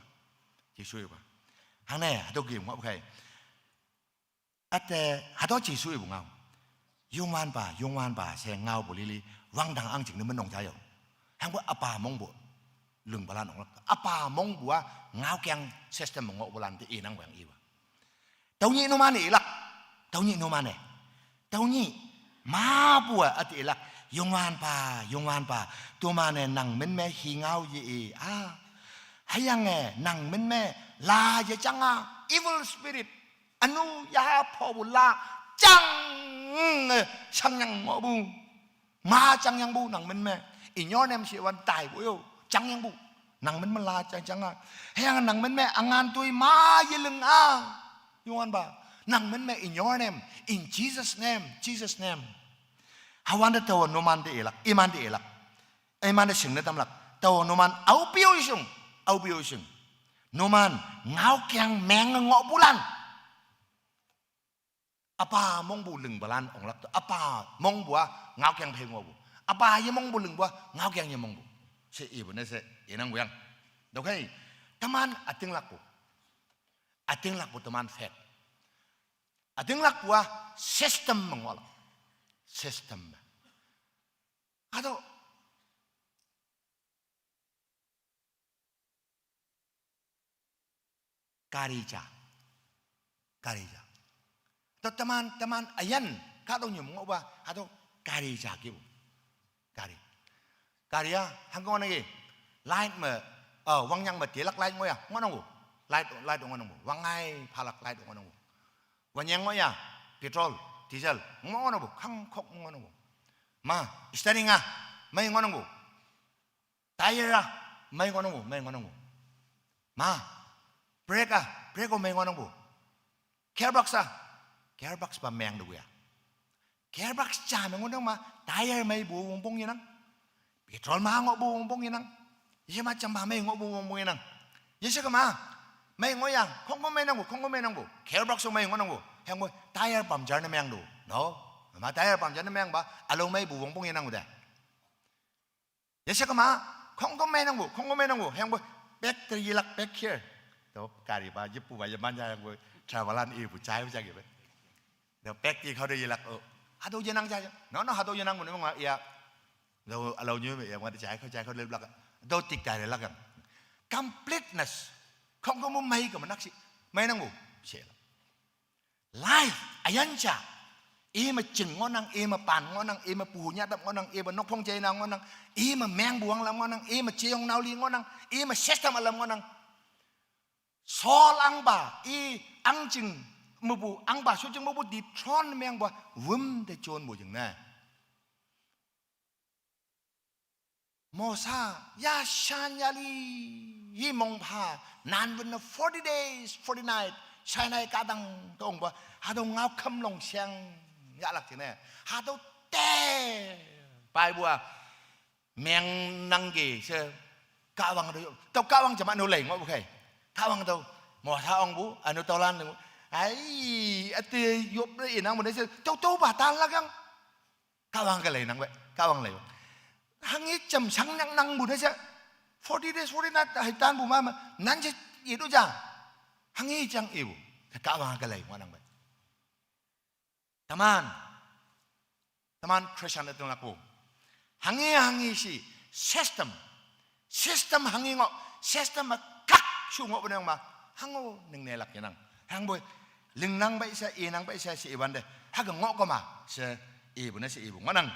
Jesu ipa. Hangne, hatüo kih ngohpu khei. Üte, hatüo Jesu ipu ngao. Youngwanpa, Youngwanpa she ngaopu lili, wangdang ahngjingne me nong ja yo. Hüyangpu üpa mongpu, lingpalan nonglak. Üpa mongpu-a, ngaokeng system me ngohpulan te inang wang ipa. Tüonyih numan-e ilak. Tüonyih numan-e. Tüonyih, mapu-a üte ilak. Youngwanpa, Youngwanpa, teman-e nang min me hi ngao ye-i a. Hüyange nang min me la ye jang a, evil spirit, ünu ya phopu la jang, eh, shangyang ngohpu. Ma jangyangpu nang min me. In your name she wan taipu yo. Jangyangpu. Nang min me la jang jang a. Hüyange nang min me üngan toi ma yeling a. Youngwanpa. Nang min me in your name. In Jesus' name. Jesus' name. Hüwante taowa numante ilak. Imante ilak. Imante shingne tamlak. Taowa numan aope-o shing. Aope-o shing. Numan ngaokeng menge ngohpulan. Üpa mongpu lingpalan onglak to. Üpa mongpu a ngaokeng phei ngohpu. Üpa ye mongpu lingpu a ngaokeng ye mongpu. She ipu ne she inang puyang. Tüokhei, teman ütinglakpu. Ütinglakpu teman faith. Ütinglakpu a system me ngohlak. System me. Hatüo gari ja. Gari ja. Hatüo teman, teman üyin, kahtoknyu me ngohpa, hatüo gari ja kipu. Gari. Gari a, hangke ngohnangki. Light me, eh, wangyang me telak light ngoh ya, ngohnangpu. Light, light ngohnangpu. Wangngai phalak light ngohnangpu. Wanyang ngoh ya, petrol, diesel, ngoh ngohnangpu, khangkok ngohnangpu. Ma, steering a, mei ngohnangpu. Tyre a, mei ngohnangpu, mei ngohnangpu. Ma, brake a, brake o mei ngohnangpu. Gearbox a, gearbox pa meng te ya. Gearbox ja me ngohnang ma, tyre meipu wongpong yenang. Petrol ma ngohpu wongpong yenang. Yeshe ma jamba mei ngohpu wongpong yenang. Yeshe kema, mei ngoh ya, khongküm mei nangpu, khongküm mei nangpu. Gearbox o mei ngohnangpu. Hüyangpoi tyre puncture ne meng te. No. Ma tyre puncture ne mengpa, ülao meipu wongpong yenangpu te. Yeshe kema, khongküm mei nangpu, khongküm mei nangpu, hüyangpoi back te yelak back here. Tüo gari pa, yepupa yeman ja hüyangpoi, driver lan ipu jaipu ja kipe. Tüo back te khao te yelak o. Hatüo yenang ja, no, no, hatüo yenangpu ne ma ya. Tüo ülao nyu me ya, wante jai khao, jai khao leplak. Tüo tik tai lelak yang. Completeness. Khongküm mei kema nakshih. Mei nangpu, she la. Life, üyin ja. I me jing ngohnang, i me pan ngohnang, i me pu nyatap ngohnang, i me nokphong jaina ngohnang, i me mengpu wanglam ngohnang, i me jeyong naoli ngohnang, i me system ülam ngohnang. Soul ahngpa, i ahngjing mepu, ahngpa shotjing mepu dethrone mengpu, wüm te jonpu jingne. Mosa, yashan yali, yi mongpha, nanwün ne forty days, forty night, Sinai kahtang tongpa, hatüo ngao khümlong sheng yahlak jingne, hatüo te, Bible a, mengnangki she, Kahwang tüo, tüo Kahwang jama no lei ngohpu khei. Kahwang tüo, Mosa ongpu, üno tüolan lei. Ai, üte yop le inangpu ne she, tüo tüopa tanlak yang. Kahwang ke leinang pe, Kahwang lei. Hanghe jam shangnang nangpu ne she, forty days, forty night, hei tanpu ma me, nan she itu ja. Hanghe jang ipu, Kahwang ke lei ngohnang pe. Teman, teman Christian ütinglakpu. Hanghe, hanghe shi, system. System hanghe ngoh, system me khakshu ngohpu ne ma, hango ningnelak yenang. Hüyangpoi, lingnang pei she, inang pei she, she iwante, hüke ngoh kema, she ipu ne she ipu ngohnang.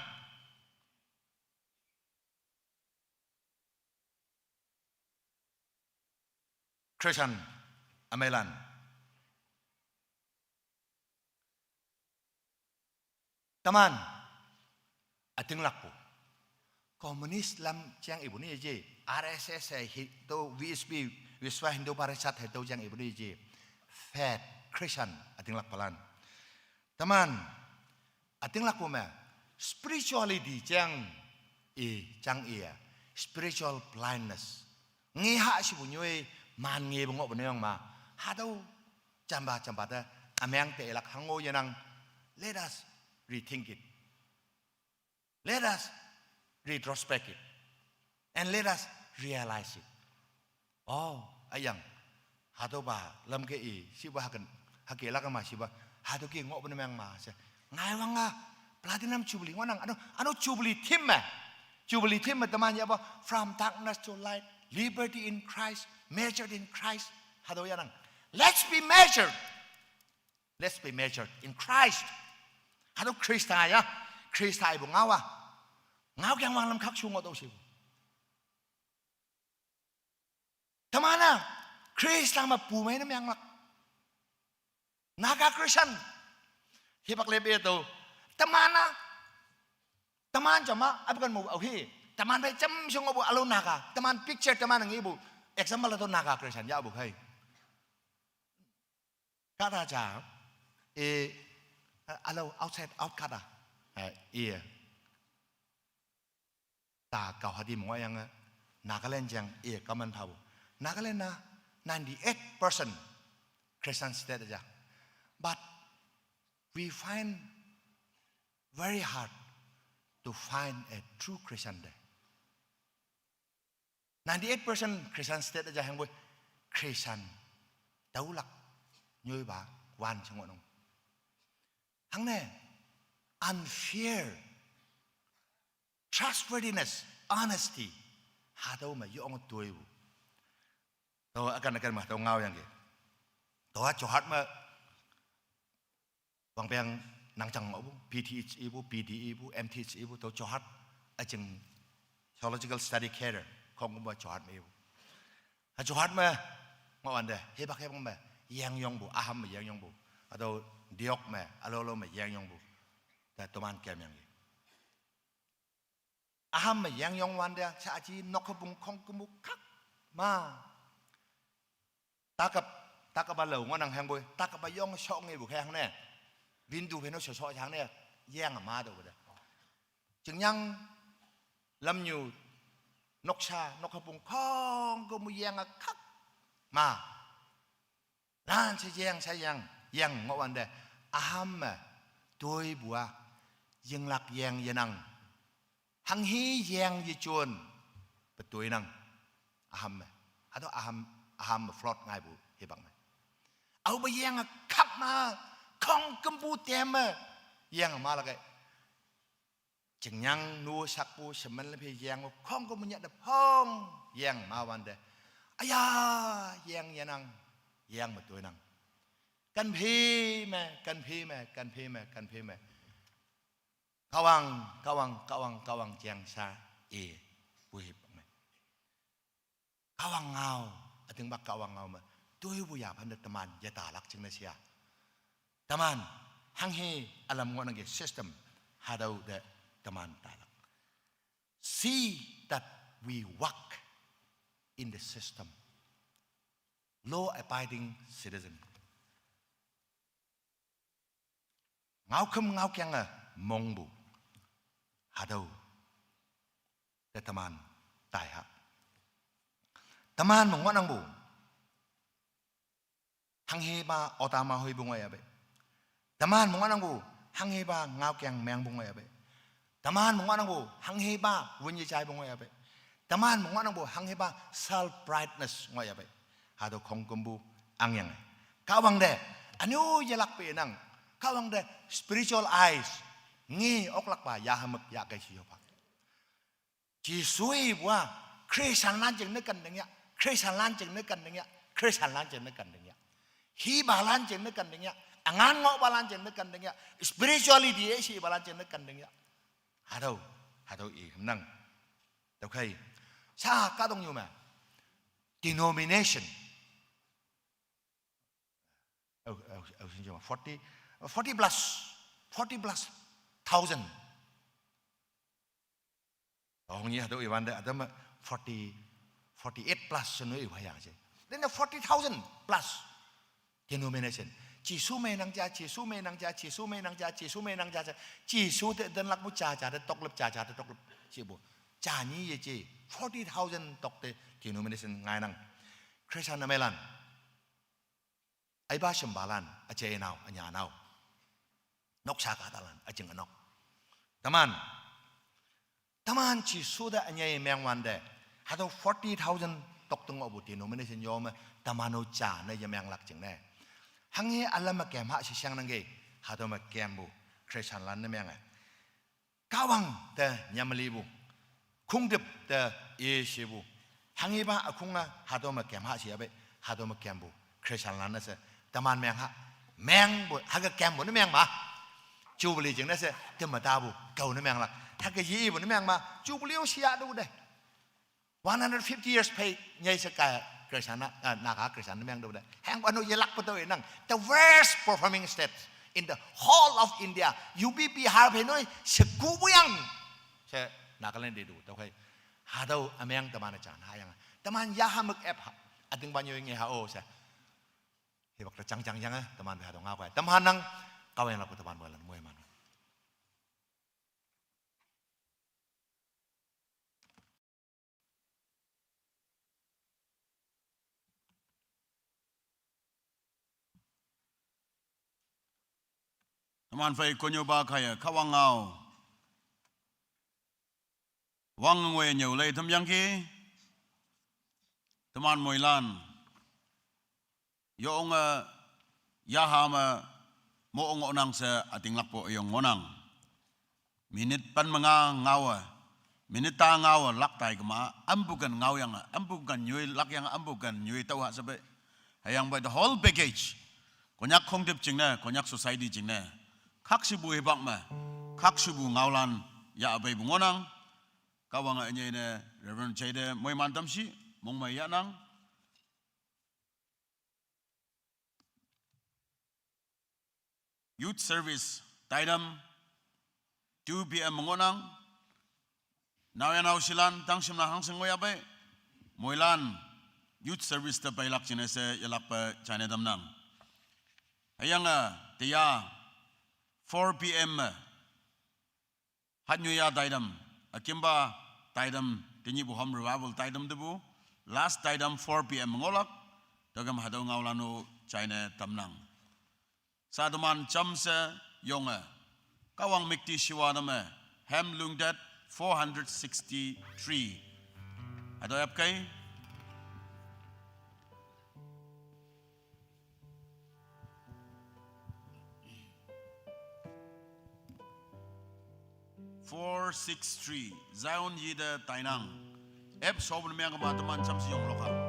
Christian ümeilan. Teman, ütinglakpu. Communist lam jang ipu ne yeje. R S S hei hi tüo V H P, Vishwa Hindu Parishad hei tüo jang ipu ne yeje. Faith, Christian, ütinglakpalan. Teman, ütinglakpu me, spirituality jang i, jang i ya, spiritual blindness. Ngeha shipu nyoi man ngepu ngohpu ne yong ma. Hatüo, jamba, jamba te, ümeng te ilak hango yenang. Let us rethink it. Let us retrospect it. And let us realize it. Oh, üyang. Hatüopa lamke i, shipa haken, hüke lak ma shipa, hatüo ke ngohpu ne meng ma she. Ngaiwang a, platinum jubilee ngohnang, üno, üno jubilee theme me. Jubilee theme me teman yahpa, from darkness to light, liberty in Christ, measured in Christ. Hatüo yahnang. Let's be measured. Let's be measured in Christ. Hatüo Khrista ya, Khrista ipu ngao a. Ngaokheng wanglam khakshu ngoh tüo shipu. Teman-a Khrista me pumei ne menglak. Naga Christian. Hipak lepe tüo. Teman-a. Teman jama, apa kan mo aohi. Teman phei jamshe ngohpu ülao Naga. Teman picture teman ngepu. Example tüo Naga Christian yahpu khei. Kahta ja, eh, ülao outside, out kahta. Eh, iya. Ta Guwahati me ngohyange, Nagaland jeng, eh, common phapu. Nagaland-a ninety-eight percent Christian state ja. But we find very hard to find a true Christian there. Ninety-eight percent Christian state ja hangpoi Christian tüolak nyoipa wan she ngohnang. Hangne unfair, trustworthiness, honesty, hatüo me yonge toipu. Tüo ükan ükan me tüo ngaoyangki. Tüo-a Jorhat me wangpeng nangjang ngohpu, B Th ipu, B D ipu, M Th ipu, tüo Jorhat üjing theological study cadre, khongkümpu Jorhat me ipu. Ha Jorhat me ngohwante, hipak hipak me, yengyongpu, Aham me yengyongpu. Hatüo Deok me, ülao ülao me yengyongpu. Ta toman kemyangki. Aham me yengyong wante, shaaji nokkepung khongkümpu kak ma. Takap, takap ülao ngohnang hangpoi, takap-a yong shok ngepu khei hangne. Window phei no shosho hangne, yeng ma tüopu te. Chingyang lamnyu noksha, nokkepung khongkümpu yeng-a kak ma. Lan she yeng, she yeng, yeng ngohwante, Aham me toipu-a, yinglak yeng yenang. Hanghe yeng yejon, pe toinang, Aham me. Hatüo Aham, Aham me flood ngaipu hipak me. Aope yeng-a kak ma, khongkümpu tem me, yeng malak-e. Chingyang nu sakpu shemen le phe yeng khongkümpu nyah te phong yeng ma wante. Aya, yeng yenang, yeng me toinang. Kenphe me, kenphe me, kenphe me, kenphe me. Kahwang, Kahwang, Kahwang, Kahwang jeng sha-i, pu hipak me. Kahwang ngao, ütingpa Kahwang ngao me, toipu yaphan te teman yetalak jingne shia. Teman, hanghe ülam ngohnangki system, hatüo te teman talak. See that we walk in the system. Law-abiding citizen. Ngaokhüm ngaokyange mongpu. Hatüo te teman taiha. Teman me ngohnangpu. Hanghepa otama hoipu ngohyapei. Teman me ngohnangpu, hanghepa ngaokyang mengpu ngohyapei. Teman me ngohnangpu, hanghepa wünye jaipu ngohyapei. Teman me ngohnangpu, hanghepa self pride-ness ngohyapei. Hatüo khongkümpu angyange. Kahwang te, ünyu yelakpe nang. Kahwang te spiritual eyes, nge oklakpa yahamük yahkei she yopa. Jesu ipu-a, Christianlan jingne kenting ya, Christianlan jingne kenting ya, Christianlan jingne kenting ya. Hipalan jingne kenting ya, üngan ngohpalan jingne kenting ya, spirituality-e shipalan jingne kenting ya. Hatüo, hatüo i nang. Tüokhei, sha kahtoknyu me, denomination. Oh, oh, oh, forty, forty plus, forty plus thousand. Hongyi hatüo iwante, hatüo me forty, forty-eight plus shenu iwayang she. Then the forty thousand plus denomination. Jesu meinang ja, Jesu meinang ja, Jesu meinang ja, Jesu meinang ja, ja. Jesu te tenlakpu ja, ja te toklep, ja, ja te toklep. Shepu. Ja nyi yeje, forty thousand tokte denomination ngainang. Christian ümeilan. Aipa shempalan, üjingenao, ünyanao. Noksha kahtalan, üjing ünok. Teman. Teman Jesu te ünyei mengwante. Hatüo forty thousand tokte ngohpu denomination yo me, teman-o ja ne yemenglak jingne. Hanghe ülam me kem ha she shangnangki, hatüo me kempu, Christianlan ne menge. Kahwang te nyamlipu, khungtip te yeshipu. Hanghepa ükhong-a hatüo me kem ha she yapei, hatüo me kempu, Christianlan-e she, teman meng ha, mengpu, hüke kempu ne meng ma. Jubilee jingne she, teme tapu, kao ne menglak. Hüke yipu ne meng ma, Jubilee-o shia tu de. One hundred fifty years phei, nyei she ka Christian na, ah, Naga Christian ne meng tu de. Hang wanu yelakpe tüo inang. The worst performing state in the whole of India. U P Bihar phei noi, shekupu yang. She Nagaland te tu, tüo khei. Hatüo ümeng teman-e jan, hayang. Teman yaha mük ep ha. Ütingpa nyoi nge ha-o she. Hipak te jang jang yang, eh, teman phei hatüo ngao kai. Teman nang, kao yanglakpu teman moilan, moiman. Teman phei konnyüopa kaiye, Kahwang ngao. Wang ngoi nyüo lei tamyangki. Teman moilan. Yonge, yaha me, mo ngohnang she ütinglakpu yong ngohnang. Minute pen me nga ngaowe. Minute ta ngaowe lak tai kema, ampu ken ngaoyange, ampu ken nyoi lakyange, ampu ken nyoi tüo ha shepe. Hüyangpoi the whole package. Konyak khongtip jingne, Konyak society jingne. Khakshupu hipak me, khakshupu ngaolan, yahpeipu ngohnang. Kahwange ünyei ne Reverend Jade moiman tamshi, mongmei yahnang. Youth service taitam two P M me ngohnang. Naoyha naoshilan tangshimlan hangshin ngohyahpei. Moilan youth service te peilak jingne she yelakpe jaine tamnang. Hüyange, teya four P M me hatnyu ya taitam, ükimpa taitam, tenyihpu Home Revival taitam tepu, last taitam four P M ngohlak, tüokem hatüo ngaolan-o jaine tamnang. Sa teman jamshe yonge, Kahwang müktishiwa tame, Hem Lungdet four hundred sixty-three. Hatüo epkei. Four six three, Zion Yite Tainang. Ep shopu ne meng kema teman jamshe yonglok ha.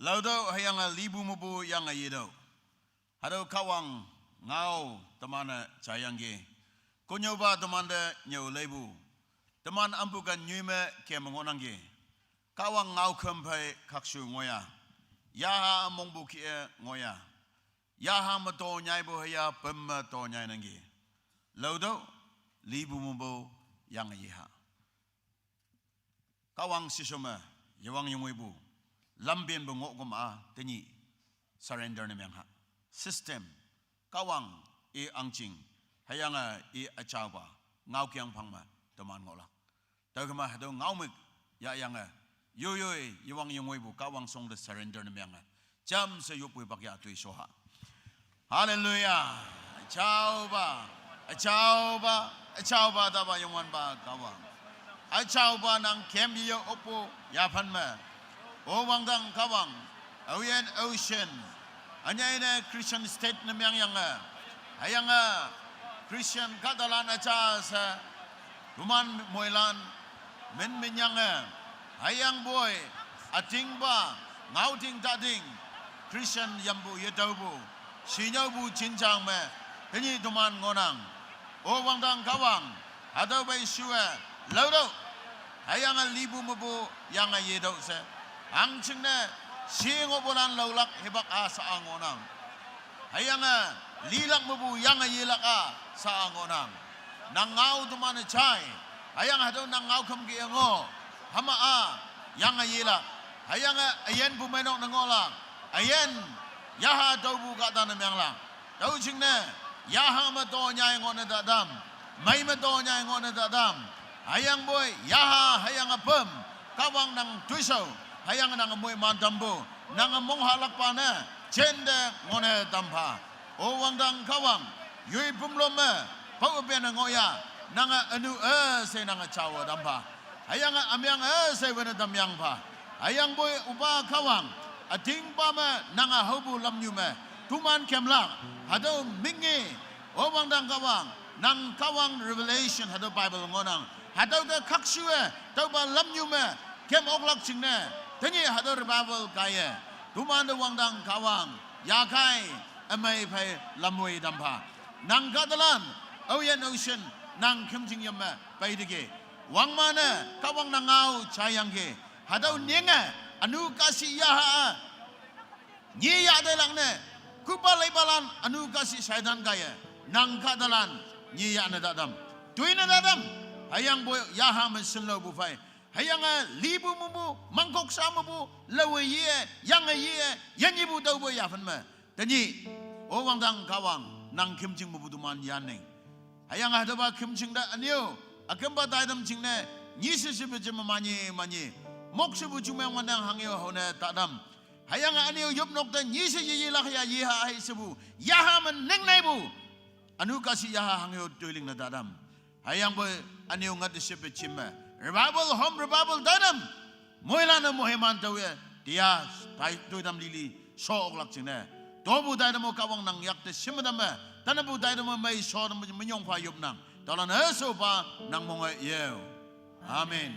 Tüotüoh hüyange lipu mepu yange yetüoh. Hatüo Kahwang ngao teman-e jaiyangki. Konnyüopa temante nyüo leipu. Teman ampu ken nyoi me keme ngohnangki. Kahwang ngaokhüm phei khakshu ngohya. Yaha mongpu kih-e ngohya. Yaha me to nyaipu hüya pem me to nyainangki. Laotüoh, lipu mepu yange yeha. Kahwang shishao me, yewang yengoipu, lampenpu ngohküma, tenyih, surrender ne meng ha. System, Kahwang i ahngching, hüyange i üjaopa, ngaokeng phang me, teman ngohlak. Tüokema hatüo ngaomük yahyange, yoyoi yewang yengoipu Kahwang shong te surrender ne meange, jamshe yoppu pak ya toisho ha. Haleluya. Üjaopa, üjaopa, üjaopa tapa Youngwanpa Kahwang. Üjaopa nang kem ye okpu yaphan me. O wangdang Kahwang, aoyin aoshin, ünyei ne Christian state ne meangyange, hüyange Christian kahtalan üja she, toman moilan, min minyange, hüyangpoi, ütingpa, ngaoting tating, Christian yampu yetaopu, shinyüopu jinjang me, tenyih toman ngohnang. O wangdang Kahwang, hatüo pei shuwe, laotüoh, hüyange lipu mepu yange yetüoh she, hangjingne, shi ngohpulan laolak hipak-a sha-a ngohnang. Hüyange, lilak mepu yange yelak-a sha-a ngohnang. Nang ngao teman-e jai, hüyange hatüo nang ngaokhüm kih-e ngoh, hüma-a yange yelak, hüyange üyin pumeinok ne ngohlak, üyin yaha tüopu kahta ne meanglak. Tüo jingne, yaha me to nyai ngohne tatam, mei me to nyai ngohne tatam, hüyangpoi yaha hüyange pem, Kahwang nang toishao, hüyange nang moiman tampu, nange monghalakpa ne, jente ngohne tampha. O wangdang Kahwang, yoi pumlom me, pao üpene ngohya, nange ünu üshei nange jaowe tampha. Hüyange ümeng üshei wene tamyangpha. Hüyangpoi üpa Kahwang, ütingpa me nange haopu lamnyu me, toman kemlak, hatüo mingi, o wangdang Kahwang, nang Kahwang revelation hatüo Bible ngohnang. Hatüo te khakshuwe, tüopa lamnyu me, kem oklak jingne, tenyih hatüo revival kaiye. Tomante wangdang Kahwang, yakai, ümei phei lamwoi tampha. Nang kahtalan, aoyin aoshin, nang khümjing yam me, peiteki. Wangman-e, Kahwang nang ngao jaiyangki. Hatüo nyinge, ünu kahshih yaha-a, nyi yah teilak ne, kupa leipalan ünu kahshih Satan kaiye, nang kahtalan, nyi yah ne tatam, toi ne tatam, hüyangpoi yaha me shinlaopu phei, hüyange lipu mepu, mangkok sha mepu, laowe ye, yange ye, yanyipu tüopu yaphan me. Tenyih, o wangdang Kahwang, nang khümjing mepu toman yanning. Hüyange hatüopa khümjing te ünyu, ükümpa taitam jingne, nyishe shepe jeme manyi manyi, mokshepu jumeng wanang hanghe-o haone tatam. Hüyange ünyu yopnok te nyishe yeyelak ya yeha hei shepu, yaha me ningneipu, ünu kahshih yaha hanghe-o toiling ne tatam. Hüyangpoi ünyu ngate shepe jeme, revival, home revival taitam, moilan-e moiman tüoye, tia, tai toitam lili, sho oklak jingne. Topu taitam-o Kahwang nang yakte shime tamme, tanapu taitam-o mei sho tamme minyong pha yopnang. Tüolan üshepa nang monge yeo. Amen.